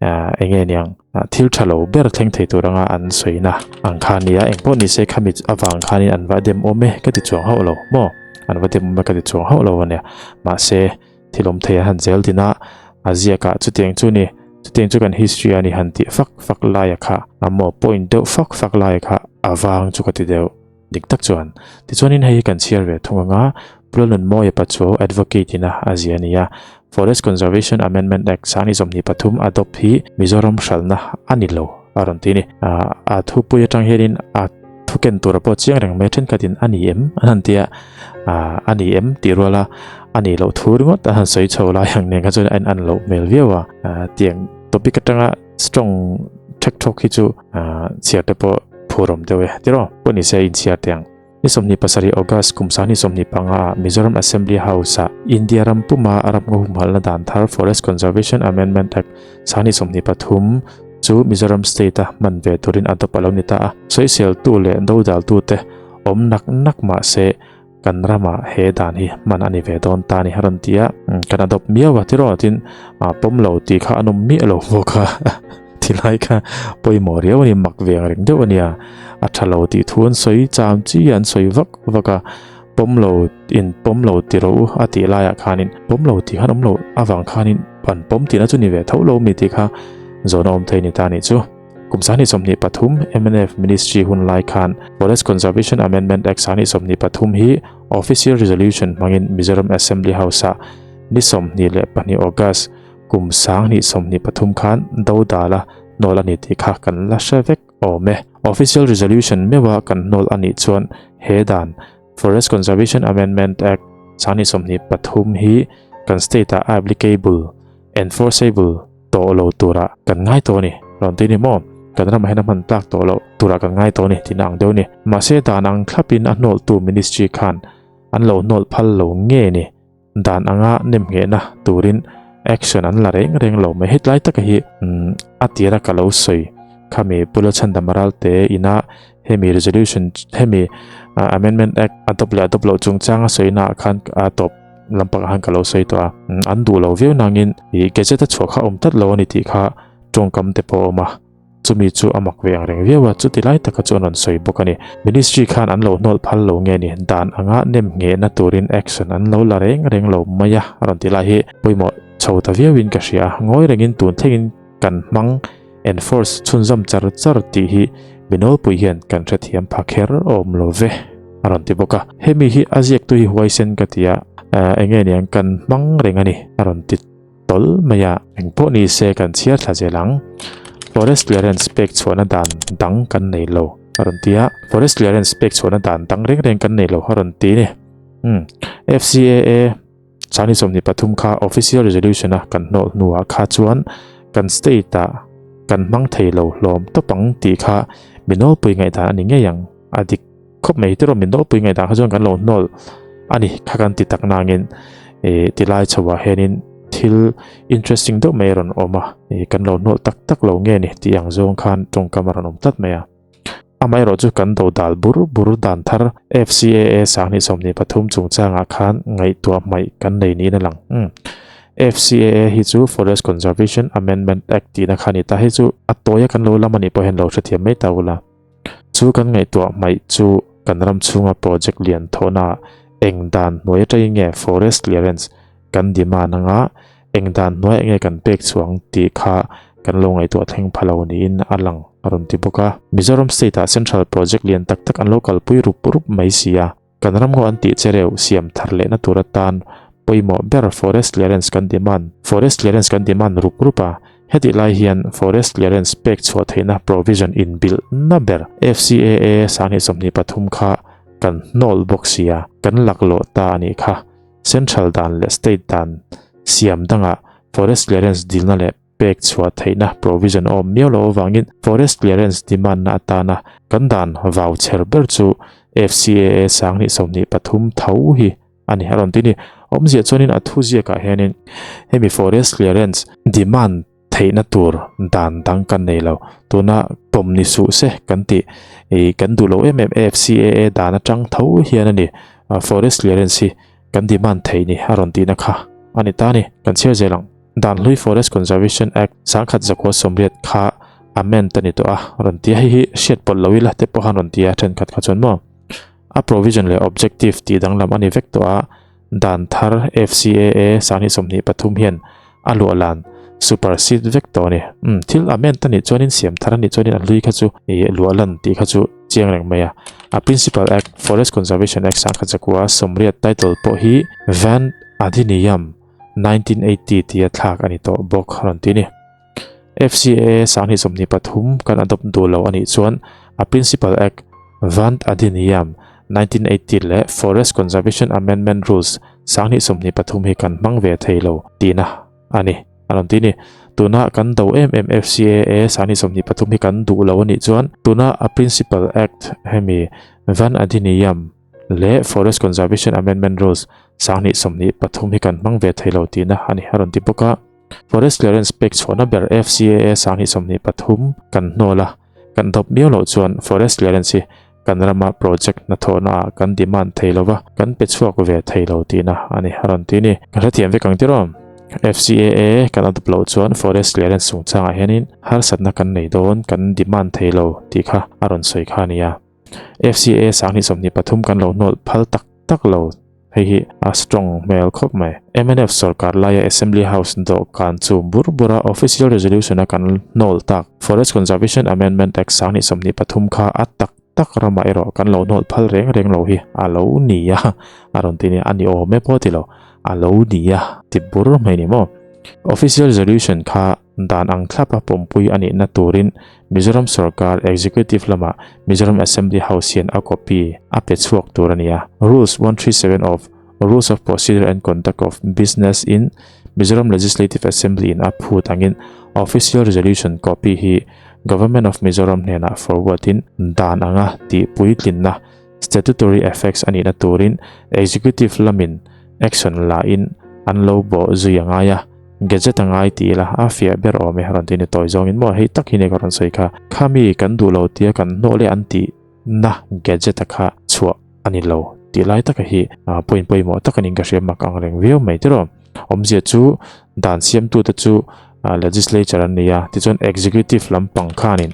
ah eng nge niang. Thil tha lo ber thleng thei tur anga an sawina ang kha nia engpawh ni se khami avang khanin an va dem awm e ka ti chuang hauh lo maw an va dem awm e ka ti chuang hauh lo ania mahse thil awm thei a han zel din a a ziakah chutiang chu ni chutiang chu kan history a ni han tih fak fak laia kha a maw point deuh fak fak laia kha a vang chu ka ti deuh. Dik tak chuan, tichuanin hei hi kan chhiar ve thung ang a, Pulonunmawia Pachuau Advocate ina a zia a ni a, Forest Conservation Amendment Act 2023 adopt hi Mizoram hralhna a ni lo a rawn ti a ni. A thupui atang hianin a thu ken tura pawh chiang reng mai thenkhatin a ni em an han ti a, a ni em tih ruala a nih loh thu ringawt an han sawi chho lai ang nen kha chuan a in an loh hmel viau a, tiang topic atanga strong thek thawk hi chu chhiar te pawh phurawm deuh e tiraw pawh ni se inchhiar teh ang. Ni 27 August kum 2025 ah Mizoram Assembly House ah India ram puma ramngaw humhalhna dan thar Forest Conservation Amendment Act 2023 chu Mizoram State a hman ve turin adopt a lo ni ta a. Sawiseltu leh dodaltu te awm nak nak mah se Kan ramah he dan hi hman a ni ve dawn ta ni a rawn ti a, kan adopt miau a tiraw tin pawm lo tih kha an awm miah lo bawk a, tilai kha pawimawh riau a ni mak ve ang reng deuh a nia, a tha lo tih thu an sawi cham chi an sawi vak vak a, pawm lo in pawm lo ti rawh u a tih laiah khanin pawm lo tih khan awm lo avang khanin an pawm tihna chu ni ve tho lo mi tih kha zawhna awm thei ni ta nih chu. Kum 2023 mnf Ministry hun lai khan Forest Conservation Amendment Act 2023 hi Official Resolution hmangin Mizoram Assembly House-ah ni 22 August kum 2023 khan dodala hnawl a ni tih kha kan la hre vek awm e. Official Resolution meuha kan hnawl a nih chuan he dan Forest Conservation Amendment Act 2023 hi kan state-ah a applicable, enforceable, tawh lo turah kan ngai tawh a ni. Rawn ti ni maw? Kan ramah hian a hman tlak tawh loh turah kan ngai tawh a ni tihna ang deuh a ni. Mahse dan ang thlapin a hnawlhtu ministry khan an lo hnawlh phal lo nge ni? Dan anga nemnghehna turin Action an la reng reng lo mai. Hetlai taka hi a tira ka lo sawi khami Pu Lalchhandama Ralte ina hemi resolution hemi amendment act adopt leh adopt loh chungchanga sawina ah khan a tawp lampangah khan ka lo sawi tawh a. An duh lo viau nangin ih gazette a chhuah kha awm tlat lo a ni tih kha tawngkam te pawh a awm a. Chumi chu a mak ve ang reng viau a, chuti lai taka chu an rawn sawi bawk a ni. Ministry khan an lo hnawl phal lo nge ni, dan anga nem nghehna turin action an lo la reng reng lo mai a, a rawn ti lai hi pawimawh chho ta viauin ka hria a, ngawi rengin tun thlengin kan hmang enforce chhunzawm char char tih hi mi nawlpui hian kan hrethiam pha kher awm lo ve, a rawn ti bawk a. Hemi hi a ziaktu hi huaisen ka ti a, enge niang kan hmang reng a ni, a rawn ti. Tawlh mai a, engpawh ni se kan chhiar thla zel ang. Forest clearance pek chhuahna dan dang kan nei lo a rawn ti a, Forest clearance pek chhuahna dan dang reng reng kan nei lo a rawn ti ni. Umm, FCAA Chani 23 kha official resolution a kan hnawlh hnuah kha chuan kan state ah kan hmang thei lo hlawm tawp ang tih kha mi nawlpui ngaihdan a ni ngei ang. A dik khawp mai tiraw min nawlpui ngaihdan kha chuan kan lo hnawl a ni kha kan ti tak nangin ih tilai chhoah hianin thil interesting deuh mai a rawn awm a ih kan lo hnawl tak tak lo nge ni tih ang zawng khan tawngkam a rawn awm tlat mai a. Amaherawh chu kan do dal bur bur dan thar FCAA 2023 chungchangah khan ngaihtuah hmaih kan nei niin a lang. Umm FCAA hi chu Forest Conservation Amendment Act tihna kha a ni ta hei chu a tawia kan lo lam a nih pawh hian lo hrethiam mai ta ula. Chu kan ngaihtuah hmaih chu kan ram chhunga project lian thawhnaah eng dan hnuai atangin nge forest clearance kan demand anga eng dan hnuaiah nge kan pek chhuang tih kha kan lo ngaihtuah thleng pha lo niin a lang a rawn ti bawk a. Mizoram state-ah central project lian tak tak an lo kalpui rup rup mai si a. Kan ramngaw an tih che reuh siam thar lehna tur atan pawimawh ber forest clearance kan demand forest clearance kan demand rup rup a, hetih lai hian forest clearance pek chhuah theihna provision inbilhna ber FCAA 2023 kha kan hnawl bawk sia, kan laklawh ta a nih kha. Central dan leh state dan siam dangah forest clearance dilna leh pek chhuah theihna provision a awm miau loh avangin forest clearance demand na atana kan dan vau chher ber chu FCAA 2023 tho hi a ni a rawn ti ni. Awmzia chuanin a thu ziakah hianin hemi forest clearance demand theihna tur dan dang kan nei lo. Tuna pawm ni suh se kan tih ih kan duh loh em em FCAA dan atang tho hian a ni forest clearance hi kan demand theih ni a rawn tihna kha a ni ta a ni. Kan chhiar zel ang. Dan hlui Forest Conservation Act 1980 kha amend a ni tawh a, rawn ti a, hei hi hriat pawlh lo ila te pawh khan rawn ti a thenkhat kha chuan maw. A provision leh objective tih danglam a ni vek tawh a, dan thar FCAA 2023 hian a luahlan supersede vek tawh a ni. Umm thil amend a nih chuanin siam thar a nih chuanin a hlui kha chu ih luahlan tih kha chu chiang reng mai a. A Principal Act Forest Conservation Act 1980 title pawh hi Van Adhiniyam 1980 tia thlak a ni tawh bawk a rawn ti a ni. FCAA 2023 kan adopt duh lo a nih chuan a Principal Act, Vant Adhiniyam, 1980 leh Forest Conservation Amendment Rules 2023 hi kan hmang ve thei lo tihna a ni a rawn ti a ni. Tuna kan do em em FCAA 2023 hi kan duh lo a nih chuan tuna a Principal Act hemi Van Adhiniyam, leh Forest Conservation Amendment Rules 2023 hi kan hmang ve thei lo tihna a ni a rawn ti bawk a. Forest Clearance pek chhuahna ber FCAA 2023 kan hnawl a, kan dawp miau loh chuan Forest Clearance hi kan rama project hnathawhna ah kan demand thei lo va, kan pe chhuak ve thei lo tihna a ni a rawn ti a ni. Ka hrethiam vek ang tiraw? FCAA kan adopt loh chuan Forest Clearance chungchangah hianin harsatna kan nei dawn, kan demand thei lo tih kha a rawn sawi kha a ni a. FCA 2023 kan lo hnawl phal tak tak lo, hei hi a strong hmel khawp mai. Mnf sorkar laia Assembly House dawhkan chu bur bura official resolution a kan hnawl tak Forest Conservation Amendment Act 2023 kha a tak tak ramah erawh kan lo hnawl phal reng reng lo hi a lo ni a, a rawn ti nia, a ni awm e pawh ti lo, a lo ni a ti bur mai ni maw. Official resolution kha Dan ang thlapa pawmpui a nihna turin Mizoram sorkar Executive lamah Mizoram Assembly House hian a copy a pe chhuak tur a ni a. Rules 137 of Rules of Procedure and Conduct of Business in Mizoram Legislative Assembly in a phut angin Official Resolution copy hi Government of Mizoram hnenah forward in dan anga tih puitlinna statutory effects a nihna turin Executive lamin action la in an lo bawh zui a ngai a. Gazette a ngai ti ila a fiah ber awm e rawn ti ni tawi zawngin maw hei tak hi nia ka rawn sawi kha. Khami kan duh lo tia kan hnawh leh an tih na gazette a kha chhuah a ni lo tih lai taka hi point pawimawh tak a niin ka hria mak ang reng viau mai tiraw. Awmzia chu dan siamtute chu legislature an ni a, tichuan executive lampang khanin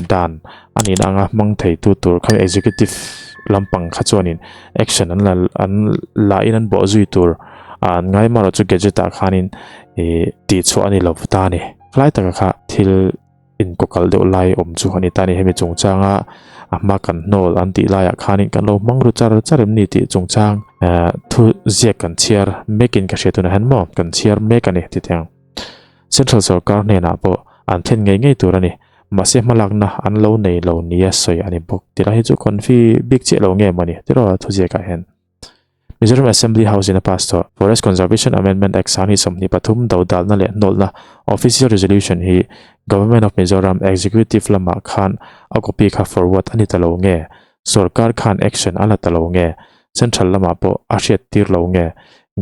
dan a nihna anga hmang theitu tur kha executive lampang kha chuanin action an la an la in an bawh zui tur a an ngai marawh chu gadget ah khanin ih tihchhuah a ni lo ta a ni. Khalai taka kha thil inkawkalh deuh lai awm chu a ni ta a ni. Hemi chungchanga a hma kan hnawl an tih laiah khanin kan lo hmang ru char char em ni tih chungchang eh thu ziak kan chhiar mekin ka hria tunah hian maw kan chhiar mek a ni ti teh ang. Central sorkar hnenah pawh an thlen ngei ngei tur a ni. Mahse hmalakna an lo nei lo nia sawi a ni bawk. Tilai hi chu confi bik chiah lo nge mawni tiraw thuziakah hian. Mizoram Assembly House in a pass tawh Forest Conservation Amendment Act 2023 dodalna leh hnawlhna Official Resolution hi Government of Mizoram Executive lamah khan a copy kha forward a ni ta lo nge? Sorkar khan action a la ta lo nge? Central lamah pawh a hriattir lo nge?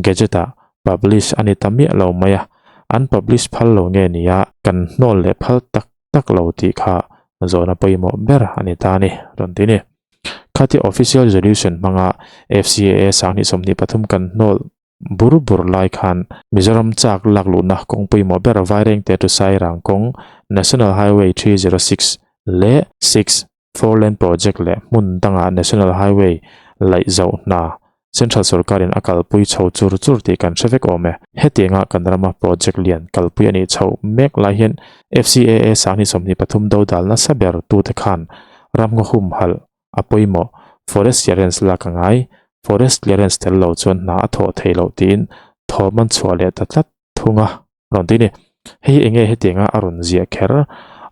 Gazette ah publish a ni ta miah lo mai a, an publish phal lo nge nia kan hnawl leh phal tak tak lo tih kha zawhna pawimawh ber a ni ta a ni, rawn ti ni. Khati Official Resolution hmanga FCAA 2023 kan hnawl bur bur lai khan Mizoram chak lak luhna kawng pawimawh ber Vairengte to Sairang kawng National Highway 306 leh 6 Four Lane Project leh hmun danga National Highway laih zauh hna Central sorkarin a kalpui chho chur chur tih kan hre vek awm e. Hetianga kan rama project lian kalpui a nih chhoh mek lai hian FCAA 2023 dodal nasa ber tute khan ramngaw humhalh a pawimawh forest clearance lak a ngai, forest clearance tel lo chuan hna a thawh theih loh tiin thawm an chhuah leh ta tlat thung a rawn ti a ni. Hei enge hetianga a rawn ziah kher?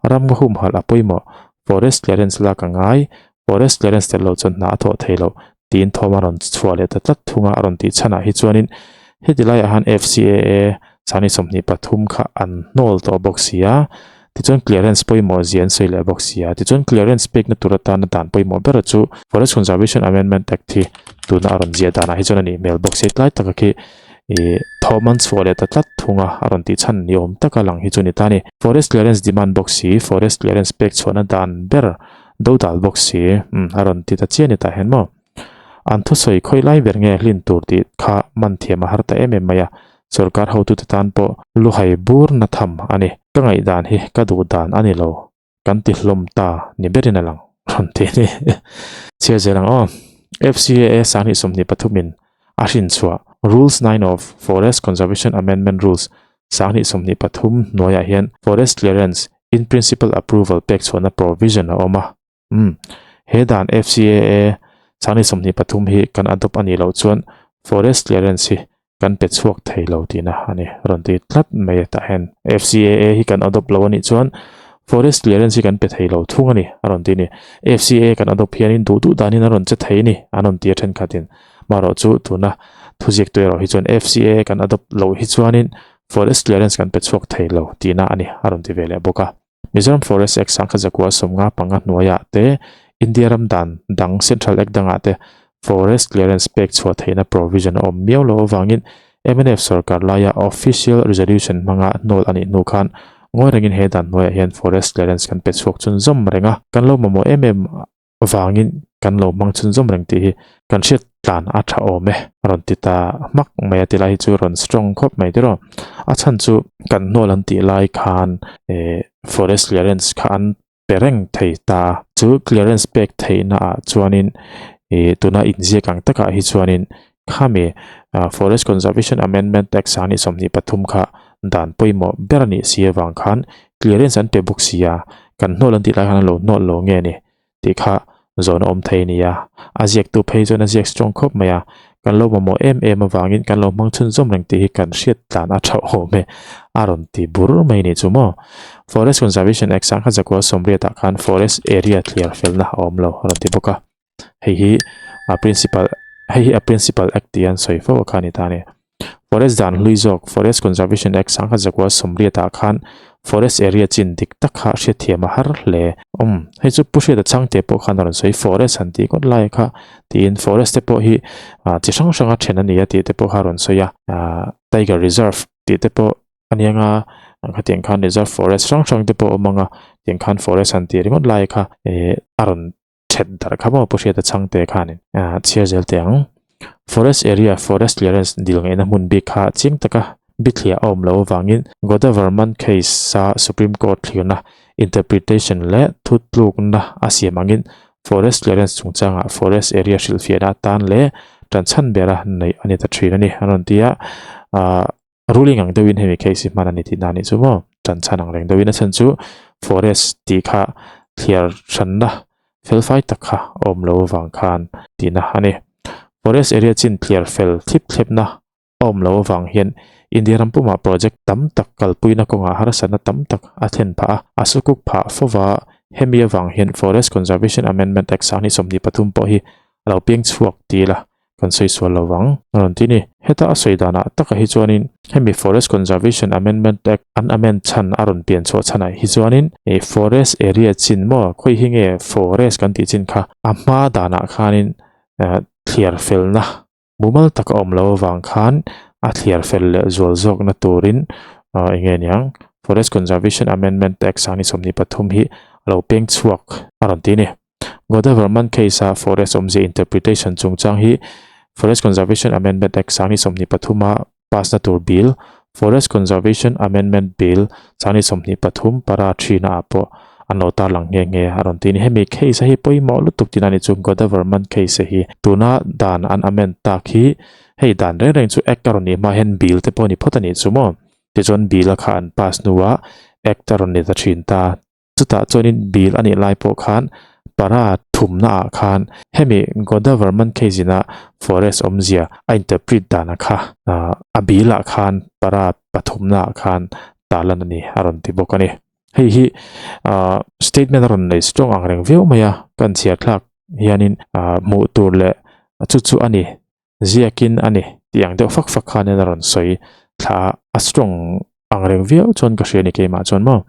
Ramngaw humhalh a pawimawh, forest clearance lak a ngai, forest clearance tel lo chuan hna a thawh theih loh tiin thawm a rawn chhuah leh ta tlat thung a, a rawn tih chhanah hi chuanin heti laiah han FCAA 2023 kha an hnawl tawh bawk si a, tichuan clearance pawimawh zia an sawi leh bawk si a, tichuan clearance pekna tur atana dan pawimawh ber chu Forest Conservation Amendment Act hi tuna a rawn ziah danah hi chuan a nih hmel bawk si, tlai taka khi Ih, thawm an chhuah leh ta tlat thung a, a rawn tih chhan ni awm taka lang hi chu ni ta a ni. Forest clearance demand bawk si, forest clearance pek chhuahna dan ber dodal bawk si, umm, a rawn ti ta chiah a ni tah hian maw. An thusawi khawi lai ber nge hlin tur tih kha man thiam a har ta em em mai a, sorkar hotute tan pawh luhai bur na tham a ni. Ka ngaihdan hi ka duh dan a ni lo. Kan ti hlawm ta ni berin a lang rawn ti a ni. Chhiar zel ang aw. FCAA 2023 in a hrin chhuah Rules 9 of Forest Conservation Amendment Rules 2023 hnuaiah hian Forest Clearance in Principle Approval pek chhuahna provision a awm a. Umm. He dan FCAA 2023 hi kan adopt a nih loh chuan Forest Clearance hi kan pe chhuak thei lo tihna a ni. Rawn ti tlat mai a tah hian FCAA hi kan adopt lo a nih chuan forest clearance hi kan pe thei lo thung a ni a rawn ti a ni. FCAA kan adopt hianin duh duh danin a rawn che thei a ni an rawn ti a thenkhatin. Marawh chu tuna thuziak tu erawh hi chuan FCAA kan adopt loh hi chuanin forest clearance kan pe chhuak thei lo tihna a ni a rawn ti ve leh bawk a. Mizoram Forest Act 1950 hnuaiah te, India ram dan dang Central Act dangah te Forest Clearance pek chhuah theihna provision a awm miau loh avangin mnf sorkar laia Official Resolution hmanga hnawl a nih hnu khan ngawi rengin he dan hnuaiah hian Forest Clearance kan pe chhuak chhunzawm reng a, kan lo mamawh em em vangin kan lo hmang chhunzawm reng tih hi kan hriat tlan a tha awm e a rawn ti ta hmak mai a tilai hi chu rawn strong khawp mai tiraw a chhan chu kan hnawl an tih lai khan eh forest clearance kha an pe reng thei ta chu clearance pek theihna ah chuanin ih tuna inziak ang takah hi chuanin khami forest conservation amendment act 2023 kha dan pawimawh ber a nih si avang khan clearance an pe bawk si a kan hnawl an tih lai khan an lo hnawl lo nge ni tih kha zawn a awm thei a ni a, a ziaktu phei chuan a ziak strong khawp mai a, kan lo mamawh em em avangin kan lo hmang chhunzawm reng tih hi kan hriat tlan a tha awm e, a rawn ti bur mai ni chu maw. Forest Conservation Act 1980 ah khan Forest Area thliar felna a awm lo a rawn ti bawk a, hei hi a principal hei hi a principal act tih an sawi fo a kha a ni ta a ni. Forest dan hlui zawk Forest Conservation Act 1980 ah khan Forest area chin dik tak kha hriatthiam a har hle. Umm, hei chu Pu Hriata Chhangte pawh khan a rawn sawi Forest han tih ngawt lai kha tiin Forest te pawh hi chi hrang hranga then a ni a tih te pawh kha a rawn sawi a, Tiger Reserve tih te pawh. A nia nga khatiang khan reserve forest hrang hrang te pawh a awm ang a tiang khan forest han tih ringawt lai kha eh a rawn that darh kha maw pu hriata chhangte khanin ah chhiar zel teh ang. Forest area forest clearance dil ngaihna hmun bik kha chiang taka bithliah a awm loh avangin Godavarman case a Supreme Court thlirna interpretation leh thutlukna a siam angin forest clearance chungchangah forest area hrilhfiahna atan leh tanchhan bera neih a ni ta thin a ni an rawn ti a ah Ruling ang deuhin hemi case hi hman a ni tihna a nih chu maw? Tanchhan ang reng deuhin a chhan chu forest tih kha thliar hranna felfai tak kha a awm lo avang khan tihna a ni. Forest area chin thliar fel thlip thlepna a awm lo avang hian India ram pumah project tam tak kalpuina kawngah harsatna tam tak a thlen phah a, a sukuk phah fova hemi avang hian Forest Conservation Amendment Act 2023 pawh hi a lo piang chhuak ti ila kan sawi sual lo vang a rawn ti ni. Heta a sawi danah takah hi chuanin hemi Forest Conservation Amendment Act an amend chhan a rawn pian chhuah chhanah hi chuanin ih forest area chin maw khawi hi nge forest kan tih chin kha a hma danah khanin eh thliar felna mumal tak a awm lo avang khan a thliar fel leh zual zawkna turin ah eng nge niang Forest Conservation Amendment Act 2023 hi a lo peng chhuak a rawn ti a ni. Godavarman case-a forest awmzia interpretation chungchang hi Forest Conservation Amendment Act 2023-a pass-na tur bill, Forest Conservation Amendment Bill 2023 para 3-na ah pawh an lo tarlang nghe nghe a rawn ti a ni. Hemi case-a hi pawimawh lutuk tihna a ni chu Godavarman case-a hi tuna dan an amend tak hi hei dan reng reng chu Act a rawn nih hma hian bill te pawh a ni phawt a nih chu maw? Tichuan bill-a kha an pass hnuah Act a rawn ni ta thin ta. Chutah chuanin bill a nih lai pawh khan para thumna ah khan hemi Godavarman case ina forest awmzia a interpret dana kha a bill ah khan para pathumna ah khan tarlan a ni a rawn ti bawk a ni. Hei hi statement a rawn nei strong ang reng viau mai a, kan chhiar thlak hianin hmuh tur leh chu chu a ni ziakin a ni tih ang deuh fak fak khanin a rawn sawi thla a, a strong ang reng viau chuan ka hria a ni keimah chuan maw.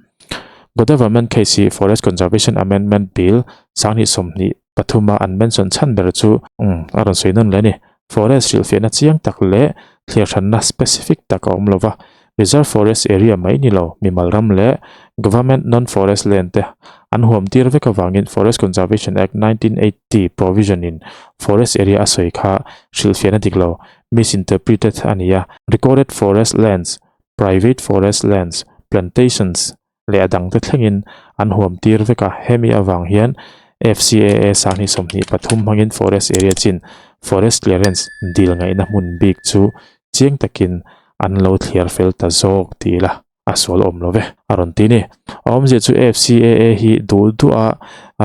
Godavarman case hi Forest Conservation Amendment Bill 2023 a an mention chhan ber chu umm a rawn sawi nawn leh a ni. Forest hrilhfiahna chiang tak leh thlir hranna specific tak a awm lova, Reserve Forest Area mai ni lo mimal ram leh Government Non-Forest Land te an huam tir vek avangin Forest Conservation Act 1980 provision in Forest Area a sawi kha hrilhfiahna dik lo, misinterpreted, a ni a. Recorded Forest Lands, Private Forest Lands, Plantations leh a dangte thlengin an huam tir vek a. Hemi avang hian FCAA 2023 hmangin Forest Area chin Forest Clearance dil ngaihna hmun bik chu chiang takin an lo thliar fel ta zawk ti ila a sual awm lo ve a rawn ti ni. A awmzia chu FCAA hi duh duh a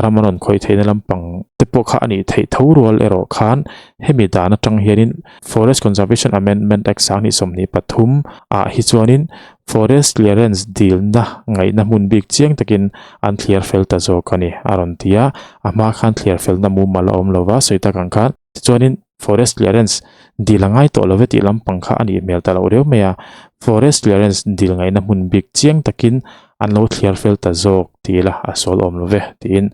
ram a rawn khawih theihna lampang te pawh kha a nih theih tho rual erawh khan hemi dan atang hianin Forest Conservation Amendment Act 2023 ah hi chuanin Forest Clearance dilna ngaihna hmun bik chiang takin an thliar fel ta zawk a ni a rawn ti a, a hma khan thliar felna mumal a awm lova sawi tak ang khan tichuanin Forest clearance dil a ngai tawh lo ve tih lampang kha a nih hmel ta loh reuh mai a, Forest clearance dil ngaihna hmun bik chiang takin an lo thliar fel ta zawk ti ila a sawl awm lo ve tiin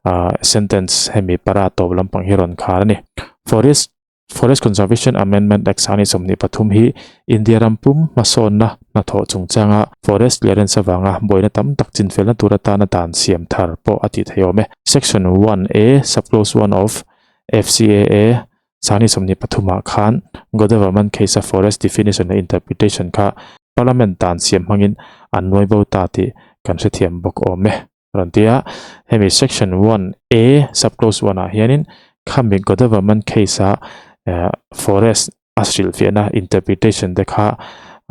ah sentence hemi para tawp lampang hi rawn khar a ni. Forest Forest Conservation Amendment Act 2023 hi India ram pum hmasawnna hnathawh chungchanga forest clearance avanga buaina tam tak chinfelna tur atana dan siam thar pawh a tih theih awm e. Section 1A Subclause 1 of FCAA 2023 ah khan Godavarman case a forest definition leh interpretation kha Parliament dan siam hmangin an nuai bo ta tih kan hrethiam bawk awm e. Rawn ti a, hemi section 1A subclause 1 ah hianin khami Godavarman case a forest a hrilhfiahna interpretation te kha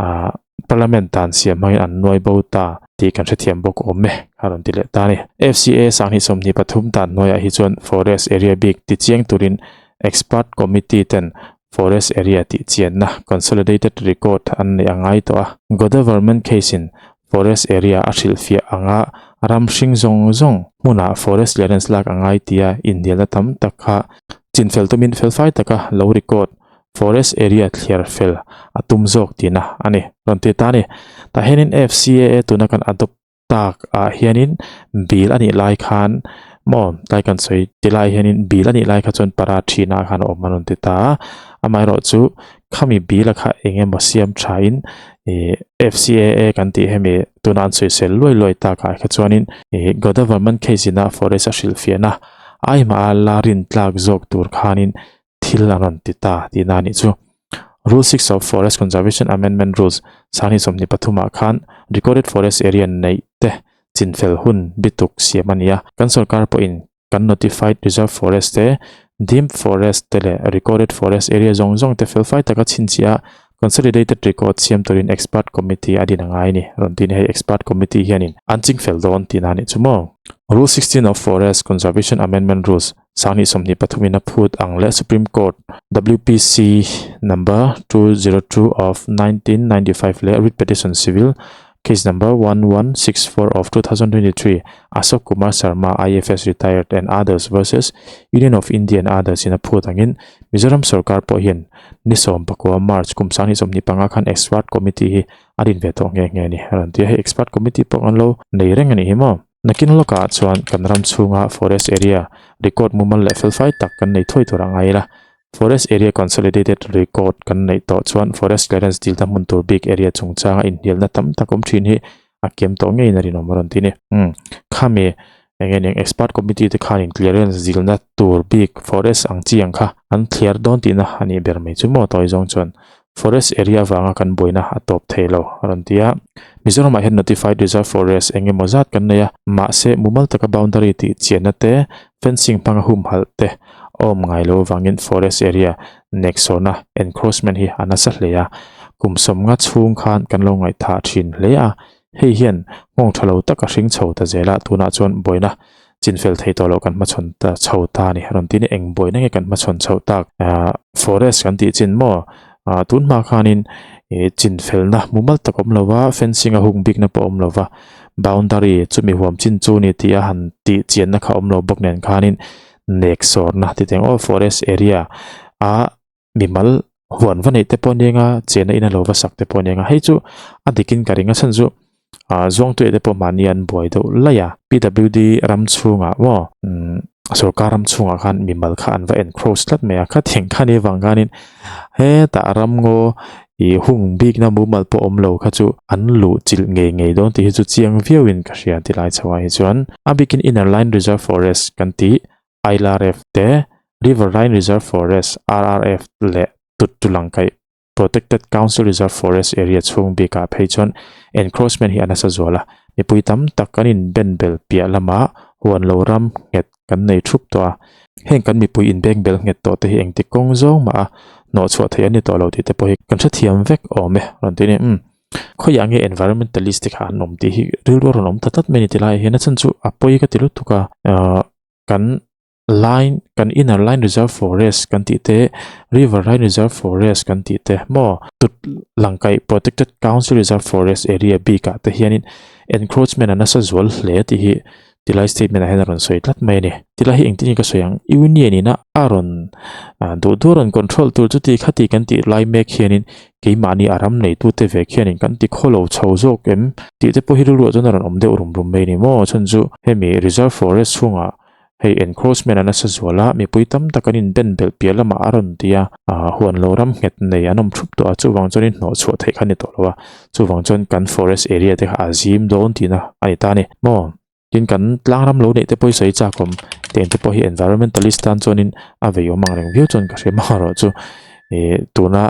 ah Parliament dan siam hmangin an nuai bo ta tih kan hrethiam bawk awm e a rawn ti leh ta a ni. FCA 2023 dan hnuaiah hi chuan Forest Area bik ti chiang turin Expert Committee ten Forest Area tih chianna Consolidated Record an neih a ngai tawh a. Godavarman case in Forest Area a hrilhfiah anga ram hring zawng zawng hmunah Forest Clearance lak a ngai tia inhnialna tam tak kha chinfel tumin felfai taka lo record Forest area thliar fel a tum zawk tihna a ni. Rawn ti ta a ni. Tah hianin FCAA tuna kan adopt tak ah hianin bill a nih lai khan maw tlai kan sawi ti lai hianin bill a nih lai kha chuan para thina khan a awm a rawn ti ta a. Amaherawhchu khami bill a kha eng emaw siam thain. Ih FCAA kan tih hemi tuna an sawisel luai luai takah kha chuanin ih Godavarman case ina forest a hrilhfiahna aimah a la rintlak zawk tur khanin thil an rawn ti ta tihna a nih chu. Rule 6 of Forest Conservation Amendment Rules sanghnih 23 ah khan Recorded Forest Area neih te chinfel hun bituk siam a ni a, kan sorkar pawhin kan Notified Reserve Forest te, Deemed Forest te leh Recorded Forest Area zawng zawng te felfai taka chhinchhiah a Consolidated Record siam turin Expert Committee a din a ngai a ni. Rawn ti a ni. Hei Expert Committee hianin an chingfel dawn tihna a nih chu maw? Rule 16 of Forest Conservation Amendment Rules Sanghnih 23 in a phut ang leh Supreme Court WPC Number 202 of 1995 leh Writ Petition Civil Case Number 1164 of 2023 Ashok Kumar Sharma IFS Retired and Others versus Union of India and Others in a phut angin Mizoram sorkar pawh hian ni 19 March kum sanghnih 25 khan Expert Committee hi a din ve tawh nghe nghe a ni. A rawn ti a, hei Expert Committee pawh kan lo nei reng a nih hi maw? Nakin lawkah chuan kan ram chhunga forest area record mumal leh felfai tak kan nei thuai tur a ngai ila. Forest area consolidated record kan neih tawh chuan forest clearance dilna hmun tur bik area chungchanga inhnialna tam tak awm thin hi a kiam tawh ngeiin a rinawm a rawn ti a ni. Umm khami eng nge niang expert committee te khanin clearance dilna tur bik forest ang chi ang kha an thliar dawn tihna a nih ber mai chu maw tawi zawng chuan Forest area avanga kan buaina a tawp thei lo, a rawn ti a. Mizoramah hian Notified Reserve Forest eng emaw zat kan nei a, mahse mumal taka boundary tih chianna te, fencing hmanga humhalh te a awm ngai lo avangin forest area neksawna encroachment hi a nasa hle a. Kum sawmnga chhung khan kan lo ngaihthah thin hle a, hei hian nghawng tha lo tak a hring chho ta zel a, tunah chuan buaina chinfel thei tawh loh kan hmachhawn ta chho ta a ni. Rawn tin eng buaina nge kan hmachhawn chhoh tak? Ahh forest kan tih chin maw? Ahh tun hma khanin ih chinfelna mumal tak awm lo va, fencing a hung bikna pawh awm lo va, boundary chumi huam chin chu ni tih a han tih chianna kha awm lo bawk nen khanin nek sawrna ti teng aw forest area a mimal huan va neih te pawh aniang a chena in a lo va sak te pawh aniang a hei chu a dikin ka ring a chhan chu ah zuangtuiah te pawh mahni an buai deuh laih a PWD ram chhungah maw umm sorkar ram chhungah khan mimal kha an va encroach tlat mai a khatiang kha ni avang khanin hetah ramngaw ih hung bikna mumal pawh awm lo kha chu an luh chilh ngei ngei dawn tih hi chu chiang viauin ka hria ti lai chho ah hi chuan a bikin inner line reserve forest kan tih ILRF te, Riverine Reserve Forest, RRF, leh Tuttulangkaih Protected Council Reserve Forest area chhung bikah phei chuan encroachment hi a nasa zual a, mipui tam tak kan inbenbel piah lamah huan lo ram nghet kan nei thup tawh a, heng kan mipui inbengbel nghet tawh te hi engtik kawng zawng mah a hnawhchhuah theih an ni tawh lo tih te pawh hi kan hrethiam vek awm e, rawn ti a ni. Umm. Khawiah nge environmentalist te kha an awm tih hi rilru a rawn awm ta tlat mai a ni ti laiah hian a chhan chu a pawi ka ti lutuk a, ahh kan line kan inner line reserve forest kan tih te river line reserve forest kan tih te maw tut langkaih protected council reserve forest area bik ah te hianin encroachment a nasa zual hle tih hi tilai statement ah hian a rawn sawi tlat mai a ni tilai hi engtin nge ka sawi ang union in a a rawn duh duh a rawn control tur chuti khati kan tih lai mek hianin keimahni a ram neitute vek hianin kan ti khaw lo chho zawk em tih te pawh hi rilruah chuan a rawn awm deuh rum rum mai a ni maw chhan chu hemi reserve forest chhungah hei encroachment a nasa zual a mipui tam tak an inben belh piah lamah a rawn ti a ah huan lo ram nghet nei an awm thup tawh a chuvang chuan in hnawh chhuah theih kha a ni tawh lo a chuvang chuan kan forest area te kha a zim dawn tihna a ni ta a ni maw. Tin kan tlang ram lo neih te pawh hi sawi chak awm teng te pawh hi environmentalist tan chuanin a vei awm ang reng viau chuan ka hria hma erawh chu ih tuna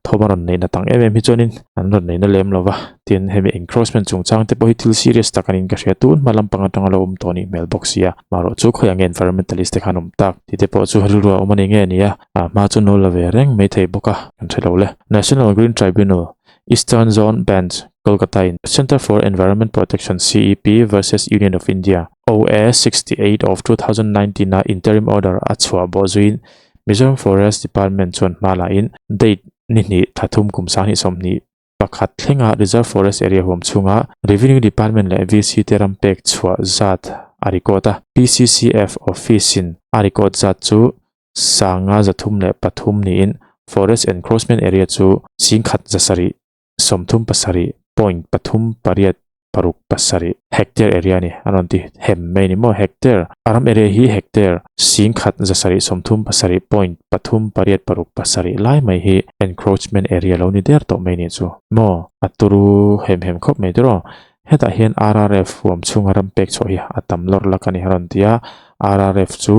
thawm a rawn neih na tang em em hi chuanin an rawn neih na lem lo va tin hemi encroachment chungchang te pawh hi thil serious tak anin ka hria tun hma lampang atanga lo awm tawh anih hmel bawk sia marawh chu khawiah nge environmentalist te khan awm tak tih te pawh chu rilru a awm a ni nge nia ah hma chu nawl la ve reng maithei bawk a kan hre lo le National Green Tribunal Eastern Zone Bench, Kolkata in Centre for Environment Protection, CEP, versus Union of India, OA 68 of 2019 a interim order a chhuah bawh zuiin Mizoram Forest Department chuan hma la in date ni hnih thla thum kum 2021 thlenga Reserve Forest Area huam chhunga Revenue Department leh VC te ram pek chhuah zat a record a, PCCF Office in a record zat chu 533 niin Forest Encroachment Area chu 1,737 point 3 8. paruk pasarih hectare area a ni a rawn ti hem mai a ni maw hectare a ram area hi hectare singkhat zasarih sawmthum pasarih point pathum pariat paruk pasarih lai mai hi encroachment area lo ni der tawh mai a nih chu maw a turu hem hem khawp mai tiraw hetah hian R_R_F huam chhunga ram pek chhuah hi a tam lawr lak a ni a rawn ti a R_R_F chu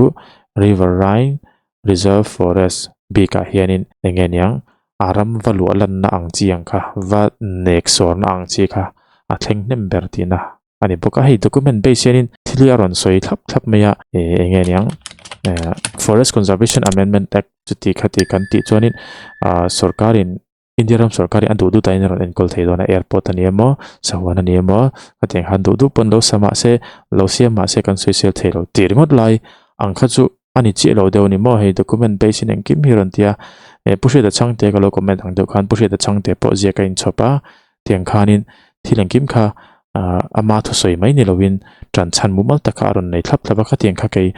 riverine Reserve Forest bikah hianin eng nge niang a ram va luah lanna ang chi ang kha, va nek sawrna ang chi kha a thleng hnem ber tihna a ni bawk a. Hei document base hianin thil hi a rawn sawi thlap thlap mai a, eng nge niang Forest Conservation Amendment Act chuti khati kan tih chuanin sorkarin India ram sorkar hi a duh duh dahin a rawn enkawl thei dawn a, airport a ni emaw, sahuan a ni emaw, khatiang khan duh duh pawn lo sa mah se, lo siam mah se kan sawisel thei lo tih ringawt lai ang kha chu a ni chiah lo deuh a ni maw, hei document base in engkim hi a rawn ti a, eh Pu Hriata Chhangte ka lo comment ang deuh khan Pu Hriata Chhangte pawh ziak a inchhawp a, tiang khanin thil engkim kha ah ama thusawi mai ni lovin tan chhan mumal tak kha a rawn nei thlap thlap a, khatiang kha kei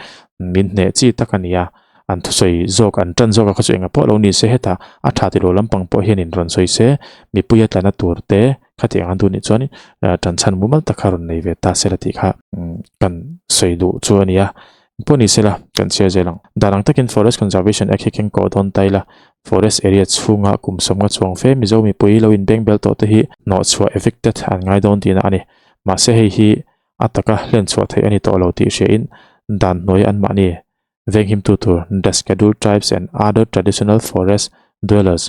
min hneh chi tak a ni a. An thusawi zawk, an tan zawk a kha chu enga pawh lo ni se hetah a tha ti lo lampang pawh hianin rawn sawi se, mipuia tlana tur te khatiang an duh nih chuan tan chhan mumal tak kha rawn nei ve ta se la tih kha kan sawi duh chu a ni a. Engpawh ni se la, kan chhiar zel ang. Dan ang takin Forest Conservation Act hi keng kawh dawn ta ila, Forest area chhunga kum sawmnga chuang fe Mizo mipui lo inbeng bel tawh te hi hnawhchhuah evicted an ngai dawn tihna a ni. Mahse hei hi a taka hlenchhuah theih a ni tawh lo tih hriain dan hnuai anmahni Venghimtu tur The Scheduled Tribes and Other Traditional Forest Dwellers,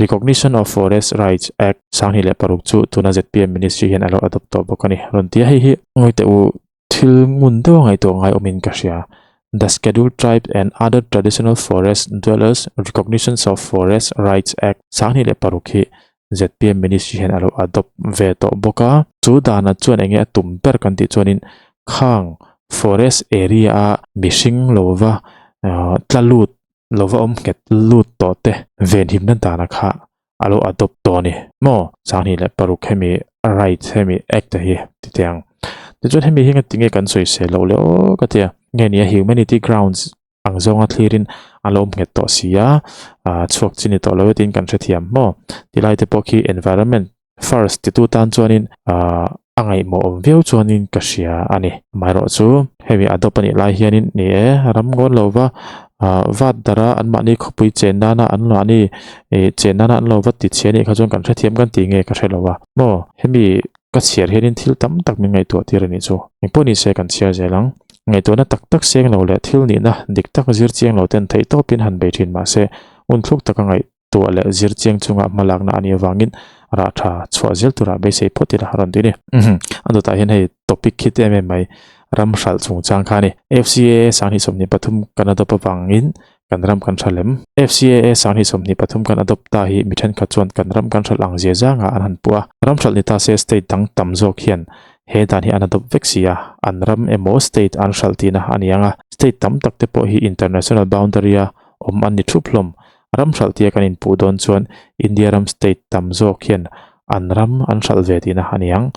Recognition of Forest Rights Act, 2006 chu tuna zpm Ministry hian a lo adopt tawh bawk a ni. Rawn ti a, hei hi ngawi teh u, thil ngun deuh a ngaihtuah ngai awmin ka hria. The Scheduled Tribes and Other Traditional Forest Dwellers, Recognition of Forest Rights Act, 2006 hi zpm Ministry hian a lo adopt ve tawh bawk a. Chu dana chuan enge a tum ber kan tih chuanin khang forest area a mihring lova tla lut lova awm nghet lut tawh te venhimna dana kha a lo adopt tawh a ni maw? 2006 hemi right hemi act a hi ti teh ang. Tichuan hemi hi engati nge kan sawisel loh le aw ka ti a, nge ni a humanity grounds ang zawnga thlirin a lo awm nghet tawh si a, chhuak chi ni tawh lo e tiin kan hrethiam maw? Tilai te pawh khi environment first titu tan chuanin a ngaihmawh awm viau chuanin ka hria a ni. Amaherawhchu hemi a dawp a nih lai hianin ni e, ram ngawn lo va vat dara anmahni khawpui chen nana an mahni chen nana an lo va ti chhe a nih kha chuan kan hrethiam kan tih nge ka hre lo a maw? Hemi Ka chhiar hianin thil tam tak min ngaihtuah tir a nih chu. Engpawh ni se kan chhiar zel ang. Ngaihtuahna tak tak seng lo leh thil nihna dik tak zir chiang lo ten theih tawpin han bei thin mahse unthluk taka ngaihtuah leh zir chiang chunga hmalakna a nih avangin rah tha chhuah zel turah beisei phawt ila a rawn ti a ni. A dawtah hian hei topic khi te em em mai ram hralh chungchang kha a ni. FCAA 2023 kan adopt avangin Kan ram kan hra lem. FCAA 2023 kan adopt ta hi mi thenkhat chuan kan ram kan hralh ang zia zangah an han puh a. Ram hralh ni ta se state dang tam zawk hian he dan hi an adopt vek si a, an ram emaw state an hralh tihna a ni ang a. State tam tak te pawh hi international boundary a awm an ni thup hlawm. Ram hralh tia kan inpuh dawn chuan India ram state tam zawk hian an ram an hralh ve tihna a ni ang.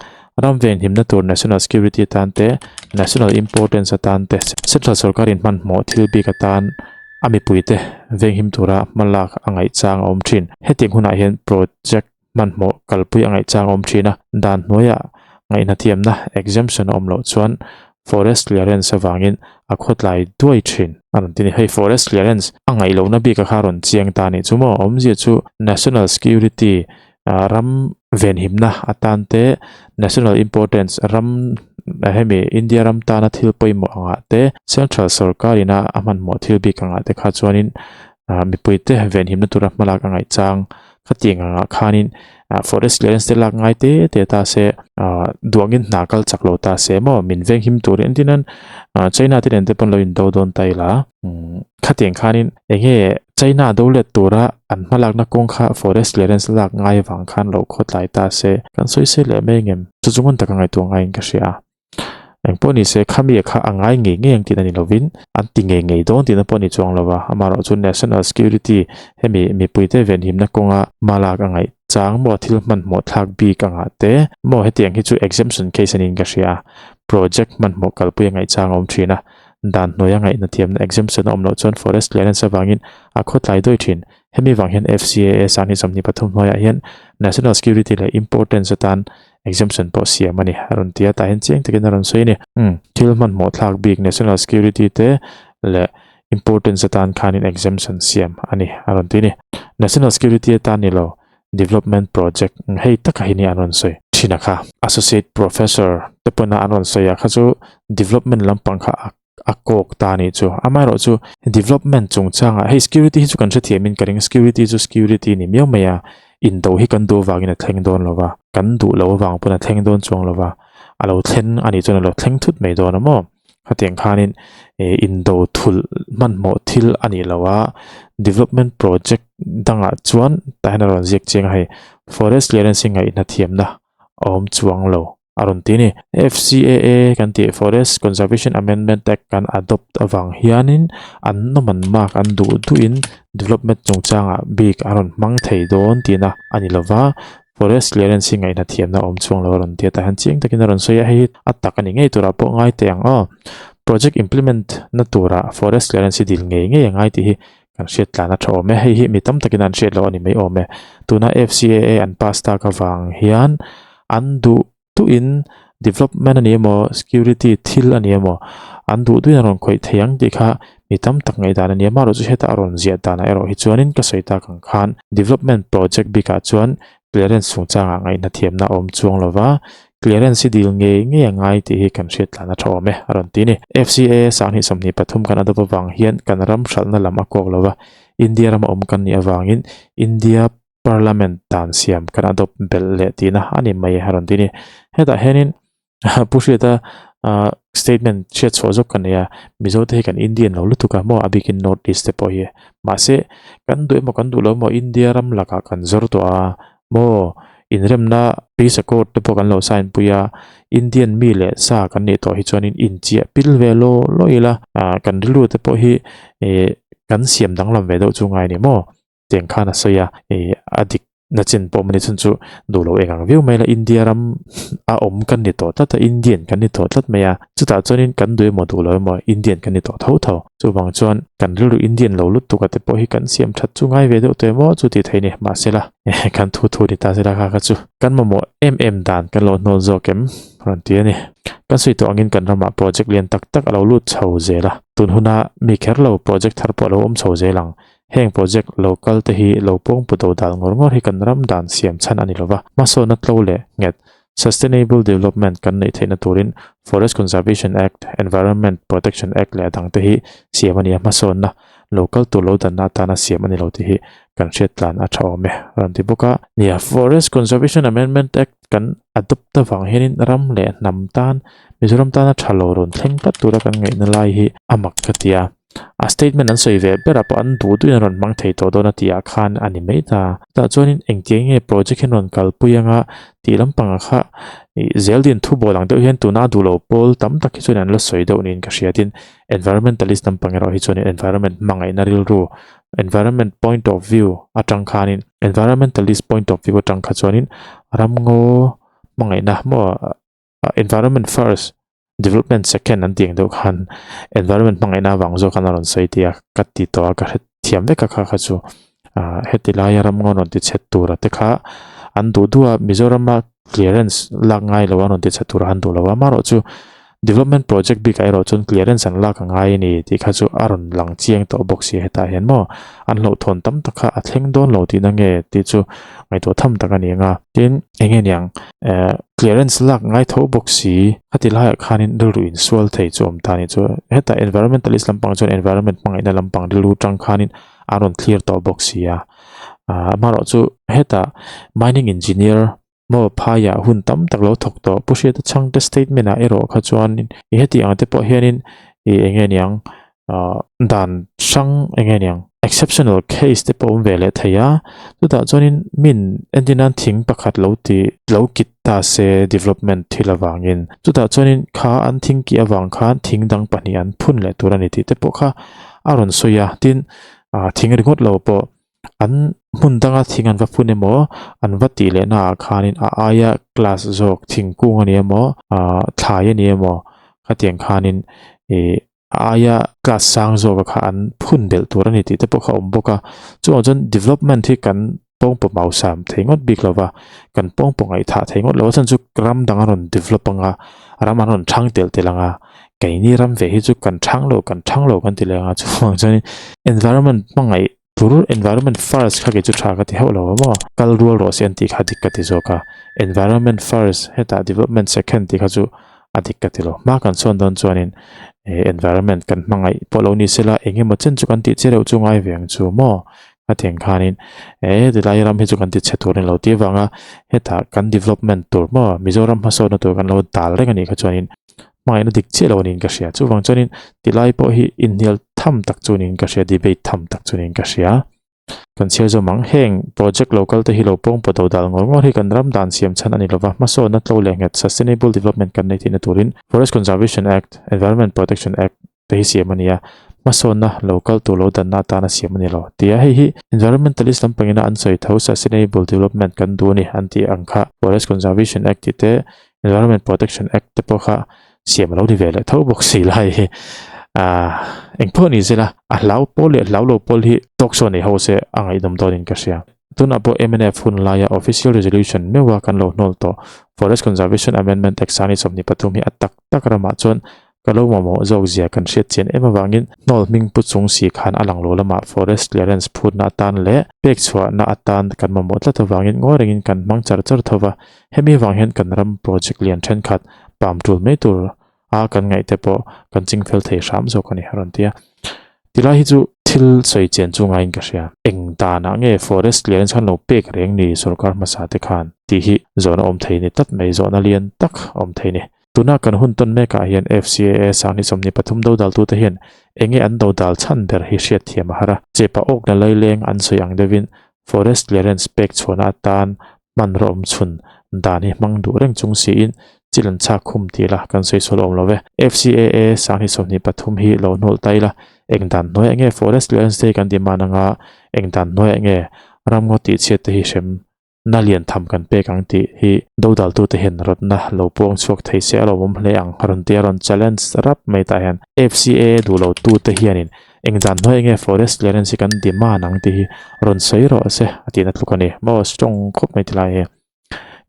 Ram venhimna tur national security atan te, national importance atan te, central sorkarin hmanhmawh thil bik atan a mipuite venghim tura hmalak a ngaihchang a awm thin. Hetiang hunah hian project hmanhmawh kalpui a ngaihchang a awm thin a, dan hnuaiah ngaihnathiamna exemption a awm loh chuan forest clearance avangin a khawtlai duai thin. A rawn ti a ni. Hei forest clearance a ngaih lohna bik a kha rawn chiang ta a nih chu maw? Awmzia chu national security ram venhimna atan te, national importance ram hemi India ram tana thil pawimawh angah te, central sorkar ina a hmanhmawh thil bik angah te kha chuanin mipui te venhimna tura hmalak a ngaih chang khatiang angah khanin forest clearance te lak ngai te te ta se duangin hna kal chak lo ta se maw min venghim turin entir nan China te nen te pawn lo indo dawn ta ila. Khatiang khanin enge China do let tura an hmalakna kawng kha forest clearance lak ngai vang khan lo khawtlai ta se kan sawi se leh mai ngem chu chu ngun taka ngaihtuah ngaiin ka hria a. Engpawh ni se khami kha a ngai ngei ngei ang tihna ni lovin an ti ngei ngei dawn tihna pawh ni chuang lo a, amaherawh chu national security hemi mipuite venhimna kawnga hmalak a ngaih chang maw thil hmanhmawh thlak bik angah te maw hetiang hi chu exemption case a niin ka hria a, project hmanhmawh kalpui a ngaih chang a awm thin a. Dan hnuaia ngaihna thiamna exemption a awm loh chuan forest clearance avangin a khawtlai dawi thin. Hemi vang hian FCAA 2023 hnuaiah hian National Security leh Importance atan exemption pawh siam a ni, a rawn ti a, tah hian chiang takin a rawn sawi a ni. Umm, thil hmanhmawh thlak bik National Security te leh Importance atan khanin exemption siam a ni, a rawn ti a ni. National Security atan ni lo, Development Project hei taka hi nia an rawn sawi thin a kha. Associate Professor te pawna an rawn sawi a kha chu Development lampang kha a a kawk ta anih chu. Amaherawh chu development chungchangah hei security hi chu kan hrethiamin ka ring security chu security ni miau mai a, indo hi kan duh avangin a thleng dawn lo va, kan duh loh avang pawn a thleng dawn chuang lo va, a lo thlen anih chuan a lo thleng thut mai dawn a maw? Khatiang khanin eh indo thulh hmanhmawh thil a nih loh a, development project dangah chuan tah hian a rawn ziak chiang a hei forest clearance hi ngaihna thiamna a awm chuang lo. A rawn ti a ni. FCAA kan tih Forest Conservation Amendment Act kan adopt avang hianin an nawm an mark an duh duhin development chungchangah bik a rawn hmang thei dawn tihna a ni lova, Forest Clearance hi ngaihna thiamna a awm chhuang lo a rawn ti a, tah hian chiang takin a rawn sawi a, hei hi a tak a ni ngei turah pawh ngai teh ang aw. Project implement na turah Forest Clearance hi dil ngei ngei a ngai tih hi kan hriat tlan a tha awm e, hei hi mi tam takin an hriat loh a ni mai awm e. Tuna FCAA an pass tak avang hian an duh duhin development a ni emaw security thil a ni emaw an duh duhin a rawn khawih thei ang tih kha mi tam tak ngaihdan a ni a, amaherawh chu hetah a rawn ziah danah erawh hi chuanin ka sawi tak ang khan development project bikah chuan clearance chungchangah ngaihna thiamna a awm chuang lo va, clearance hi dil ngei ngei a ngai tih hi kan hriat tlan a tha awm e, a rawn ti a ni. FCAA 2023 kan adopt avang hian kan ram hralhna lam a kawk lo va, India rama awm kan nih avangin India Parliament dan siam kan adopt belh leh tihna a ni mai a rawn ti a ni. Hetah hianin Pu Hriata statement hriat chhuah zawk ka nei a, Mizo te hi kan Indian lo lutuk a maw a bikin North East te pawh hi. Mahse kan duh emaw kan duh lo emaw India ram lakah kan zawr tawh a maw inremna peace accord te pawh kan lo sign pui a, Indian mi leh sa kan nih tawh hi chuanin inchiah pil ve law law ila kan rilru te pawh hi kan siam danglam ve deuh chu ngai a ni maw. Tiang khan a sawi a, ih a dik na chin pawh mawni chhun chu duh lo eng ang viau mai la, India ram a awm kan ni tawh tlat a, Indian kan ni tawh tlat mai a, chutah chuanin kan duh emaw duh lo emaw Indian kan ni tawh tho tho. Chuvang chuan kan rilru Indian lo lutuk a te pawh hi kan siam that chu ngai ve deuh tawh emaw chu tih theih a ni. Mahsela kan thu thu ni ta sela kha kha chu kan mamawh em em dan kan lo hnawl zawk em rawn ti a ni. Kan sawi tawh angin kan ramah project lian tak tak a lo lut chho zel a, tun huna mi kher lo project thar pawh a lo awm chho zel ang. Heng project lo kal te hi lo pawng pu do dal ngawr ngawr hi kan ram dan siam chhan a ni lova, hmasawnna tlo leh nghet, sustainable development, kan neih theihna turin Forest Conservation Act, Environment Protection Act leh a dang te hi siam a ni a, hmasawnna lo kal tur lo danna atana siam a ni lo tih hi kan hriat tlan a tha awm e, a rawn ti bawk a. Nia, Forest Conservation Amendment Act kan adopt avang hianin ram leh hnam tan, Mizoram tana tha lo rawn thleng tlat tura kan ngaihna lai hi a mak ka ti a. A statement an sawi ve ber a pawh an duh duhin an rawn hmang thei tawh dawn a tih ah khan a ni mai ta. Chutah chuanin engtiang nge project hian rawn kalpui anga tih lampangah kha ih zeldin thu bawl ang deuh hian tuna a duh lo pawl tam tak hi chuan an la sawi deuh niin ka hria tin environmentalist lampang erawh hi chuanin environment hmangaihna rilru environment point of view atang khanin environmentalist point of view atang kha chuanin ramngaw hmangaihna maw Environment first, development second an tih ang deuh khan environment hmangaihna avang zawk khan a rawn sawi tih a ka ti tawh a ka hre thiam vek a kha kha chu ah heti laia ramngaw rawn ti chhe tura te kha an duh duh a Mizorama clearance lak ngai lo a rawn ti chhe tura an duh lo a amaherawh chu development project bikah erawh chuan clearance an lak a ngai a ni tih kha chu a rawn lang chiang tawh bawk si hetah hian maw an hlauhthawn tam tak kha a thleng dawn lo tihna nge tih chu ngaihtuah tham tak a ni ang a tin eng nge niang eh clearance lak ngai tho bawk si khati laiah khanin rilru insual thei chu awm ta a ni chu hetah environmentalist lampang chuan environment hmangaihna lampang rilru tang khanin a rawn thlir tawh bawk si a ah amaherawh chu hetah mining engineer Maw phaiah hun tam tak lo thawk tawh Pu Hriata chhangte statement ah erawh kha chuan i heti ang te pawh hianin i eng nge niang ah dan hrang eng nge niang exceptional case te pawh awm ve leh thei a chutah chuanin min entir nan thing pakhat lo ti lo kit ta se development thil avangin chutah chuanin kha an thing kih avang khan thing dang pahnih an phun leh tur a ni tih te pawh kha a rawn sawi a tin ah thing ringawt lo pawh An hmun danga thing an va phun emaw an va tih leh naah khanin a aia class zawk thingkung a ni emaw ahh thlai a ni emaw khatiang khanin ih. A aia class sang zawka kha an phun belh tur a ni tih te pawh kha a awm bawk a. Chuvang chuan development hi kan pawngpaw mausam thei ngawt bik lo va, kan pawngpaw ngaihthah thei ngawt lo a chhan chu ram dang a rawn develop ang a, ram an rawn thang tel tel ang a, keini ram ve hi chu kan thang lo kan thang lo kan ti leh ang a chuvang chuanin environment hmangaih tur environment first kha kei chu tha ka ti hauh lo a maw, kal rual rawh se an tih kha dik ka ti zawk a, environment first hetah development second tih kha chu a dik ka ti lo, hma kan chhuan dawn chuanin eh environment kan hmangaih pawh lo ni sela eng emaw chen chu kan tih che reuh chu ngai ve ang chu maw. A tiang khanin eh tilai ram hi chu kan ti chhe tur a ni lo tih avanga hetah kan development tur maw Mizoram hmasawnna tur kan lo dal reng a nih kha chuanin hmangaihna dik chiah lo a niin ka hria. Chuvang chuanin tilai pawh hi inhnial tham tak chu niin ka hria debate tham tak chu niin ka hria. Kan chhiar zawm ang heng project lo kal te hi lo pawng pawh do dal ngawr ngawr hi kan ram dan siam chhan a ni lova hmasawnna tlo leh nghet sustainable development kan nei theihna turin Forest Conservation Act, Environment Protection Act, te hi siam a ni a, hmasawnna lo kal tur lo danna atana siam a ni lo ti a, hei hi environmentalist lampangina an sawi tho sustainable development kan duh a ni an tih ang kha Forest Conservation Act tih te Environment Protection Act te pawh kha siam a lo ni ve leh tho bawk si lai hi ah engpawh ni zela a hlau pawl leh hlau lo pawl hi talk show nei ho se a ngaihnawm dawnin ka hria. Tunah pawh mnf hun laia official resolution meuha kan lo hnawl tawh Forest Conservation Amendment Act sani 23 hi a tak tak ramah chuan Ka lo mamawh zawk zia kan hriat chian em avangin hnawl hming pu chung si khan a lang lo lamah forest clearance phutna atan leh pek chhuahna atan kan mamawh tlat avangin ngawi rengin kan hmang char char tho va. Hemi avang hian kan ram project lian thenkhat pam tul mai tur a kan ngaih te pawh kan ching fel thei hram zawk a ni a rawn ti a. Tilai hi chu thil sawi chian chu ngaiin ka hria. Eng danah nge forest clearance khan lo pek reng ni sorkar hmasa te khan tih hi zawhna awm thei ni tlat mai zawhna lian tak awm thei ni. Tuna kan hun tawn mekah hian FCAA Sangni 23 dodaltute hian enge an dodal chhan ber hi hriatthiam a har a. Chepa awkna laileng an sawi ang deuhin Forest Clearance pek chhuahna atan hmanraw awm chhun dan hi hmang duh reng chung siin chil an chhak khum tih la kan sawi sual awm lo ve. FCAA Sangni 23 hi lo hnawlh ta ila eng dan hnuaiah nge Forest Clearance te hi kan demand anga eng dan hnuaiah nge ramngaw tihchhiat te hi hrem Na lian tham kan pek ang tih hi dodaltute hian rawtna lo puang chhuak thei se a lawmawm hle ang. Rawn tia rawn challenge rap mai tah hian FCAA duh lo tute hianin eng dan hnuai enge forest clearance hi kan demand ang tih hi rawn sawi rawh se a tihna tluk a ni. Maw strong khawp mai tilai hi.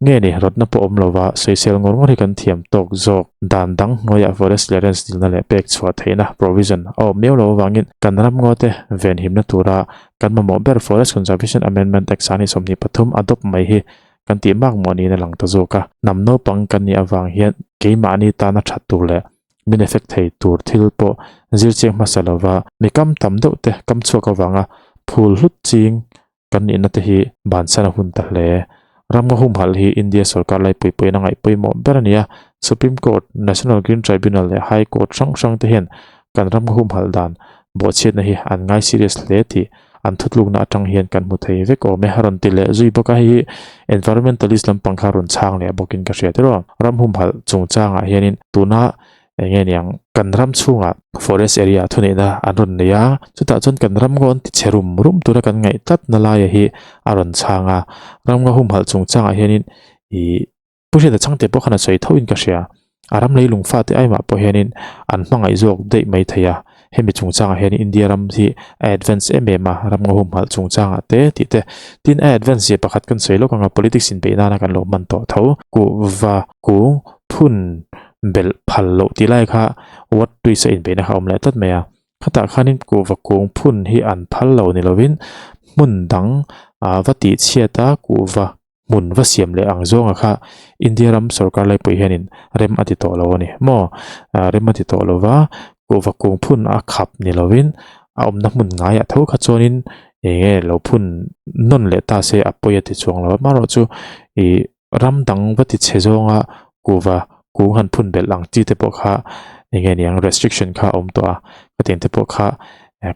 Nge ni rawtna pawh awm lova sawisel ngawr ngawr hi kan thiam tawk zawk. Dan dang hnuaiah forest clearance dilna leh pek chhuah theihna provision a awm miau lo avangin kan ram ngawte venhimna tura Kan mamawh ber Forest Conservation Amendment Act 2023 adopt mai hi kan tih mak maw niin a lang ta zawk a. Hnam naupang kan nih avang hian keimahni tana that tur leh min effect thei tur thil pawh zir chiang hmasa lova mi kam tam deuh te kam chhuak avanga phul hlut ching kan nihna te hi bansan a hun ta hle. Ramngaw humhalh hi India sorkar laipui pawhin a ngaih pawimawh ber a ni a, Supreme Court, National Green Tribunal leh High Court hrang hrang te hian kan ramngaw humhalh dan bawhchhiatna hi an ngai serious hle tih an thutlukna atang hian kan hmu thei vek awm e. A rawn ti leh zui bawk a, hei hi environmentalist lampang kha rawn chhang leh bawkin ka hria tiraw. Ram humhalh chungchangah hianin tuna Eng nge niang, kan ram chhungah forest area thuneihna an rawn nei a, chutah chuan kan ramngaw an ti chhe rum rum tura kan ngaih tlatna laia hi a rawn chhang a, ramngaw humhalh chungchangah hianin ih Pu Hriata Chhangte pawh khan a sawi tho in ka hria, a ram leilung fate aimah pawh hianin an hmangaih zawk daih mai thei a, hemi chungchangah hian India ram hi a advance em em a, ramngaw humhalh chungchangah te tih te, tin a advance zia pakhat kan sawi lawk ang a, politics inbeih nana kan lo hman tawh tho, kuhva kung phun belh phal loh tih lai kha word twist a inbeihna kha a awm leh tlat mai a. Khatah khanin kuhva kung phun hi an phal lo ni lovin hmun dang ah va tih chhiat a kuhva hmun va siam leh ang zawnga kha India ram sorkar laipui hianin rem a ti tawh lo a ni maw? Rem a ti tawh lo va, kuhva kung phun a khap ni lovin a awmna hmun ngaiah tho kha chuanin eng nge lo phun nawn leh ta se a pawi a ti chuang lo a, amaherawhchu ih Ram dang va ti chhe zawnga kuhva kung han phun belh ang chi te pawh kha eng nge niang restriction kha a awm tawh a, khatiang te pawh kha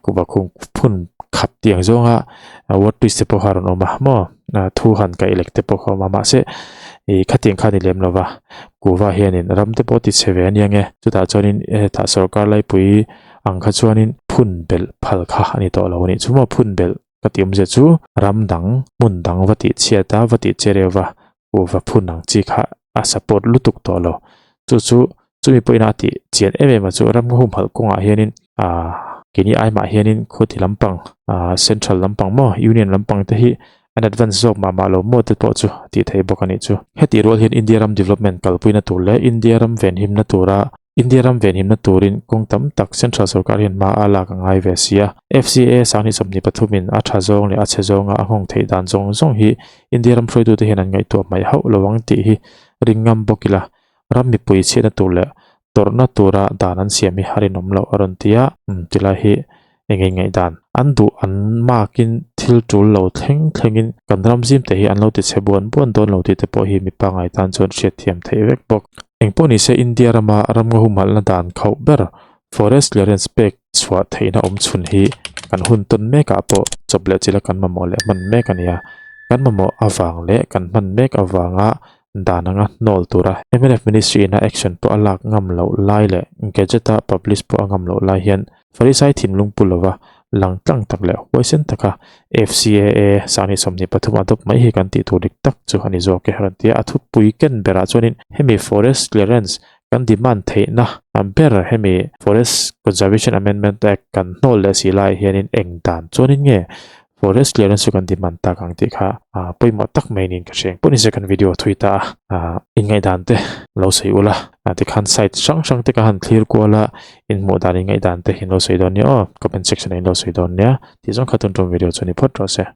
kuhva kung phun khap tiang zawnga word twist te pawh kha a rawn awm a maw thu han kaih lek te pawh kha a awm a mahse ih khatiang kha a ni lem lo va kuhva hianin ram te pawh ti chhe ve a nia nge chutah chuanin hetah sorkar laipui ang kha chuanin phun belh phal kha a ni tawh lo a nih chu maw phun belh. Ka tih awmzia chu ram dang, hmun dang va tih chhiat a, va tih che reuh va, kuhva phun ang chi kha a support lutuk tawh lo. Chu chu. Chumi pawhin a tih chian em em a chu ram humhalh kawngah hianin ah keini aimah hianin khuati lampang ah central lampang maw union lampang te hi an advance zawk mah mah lo maw te pawh chu tih theih bawk a nih chu. Hetih rual hian India ram development kalpuina tur leh India ram venhimna tura India ram venhimna turin kawng tam tak central sorkar hian hma a lak a ngai ve si a. FCA 2023 in a tha zawng leh a chhe zawnga a nghawng theih dan zawng zawng hi India ram hruaitute hian an ngaihtuah hmaih hauh lo ang tih hi ring ngam bawk ila ram mipui chhiatna tur leh tawrhna tura dan an siam hi a rinawm loh a rawn ti a. Umm tilai hi eng nge ngaihdan an duh an makin thil tul lo thleng thlengin kan ram zim te hi an lo ti chhe buan buan dawn lo tih te pawh hi mipa ngai tan chuan hriatthiam theih vek bawk. Engpawh nise India rama ramngaw humhalhna dan khauh ber Forest Clearance pek chhuah theihna awm chhun hi kan hun tawn mekah pawh chawp leh chila kan mamawh leh hman mek a nia. Kan mamawh avang leh kan hman mek avanga dan anga hnawl tura mnf Ministry ina action pawh a lak ngam loh lai leh Gazette-a publish pawh a ngam loh lai hian Farisai thinlung pu lova lang tlang tak leh huaisen taka FCAA 2023 adopt mai hi kan tih tur dik tak chu a ni zawk e a rawn ti a. A thupui ken berah chuanin hemi Forest Clearance kan demand theihna ber hemi Forest Conservation Amendment Act kan hnawl leh si lai hianin eng dan chuanin nge Forest clearance chu kan ti hman tak ang tih kha pawimawh tak mai niin ka hria. Engpawh nise kan video thui ta a, inngaihdan te lo sawi ula, tikhan site hrang hrang te ka han thlir kual a, inhmuh dan inngaihdan te in lo sawi dawn nia aw, comment section ah in lo sawi dawn nia tih zawng kha tun tum video chu ni phawt rawh se.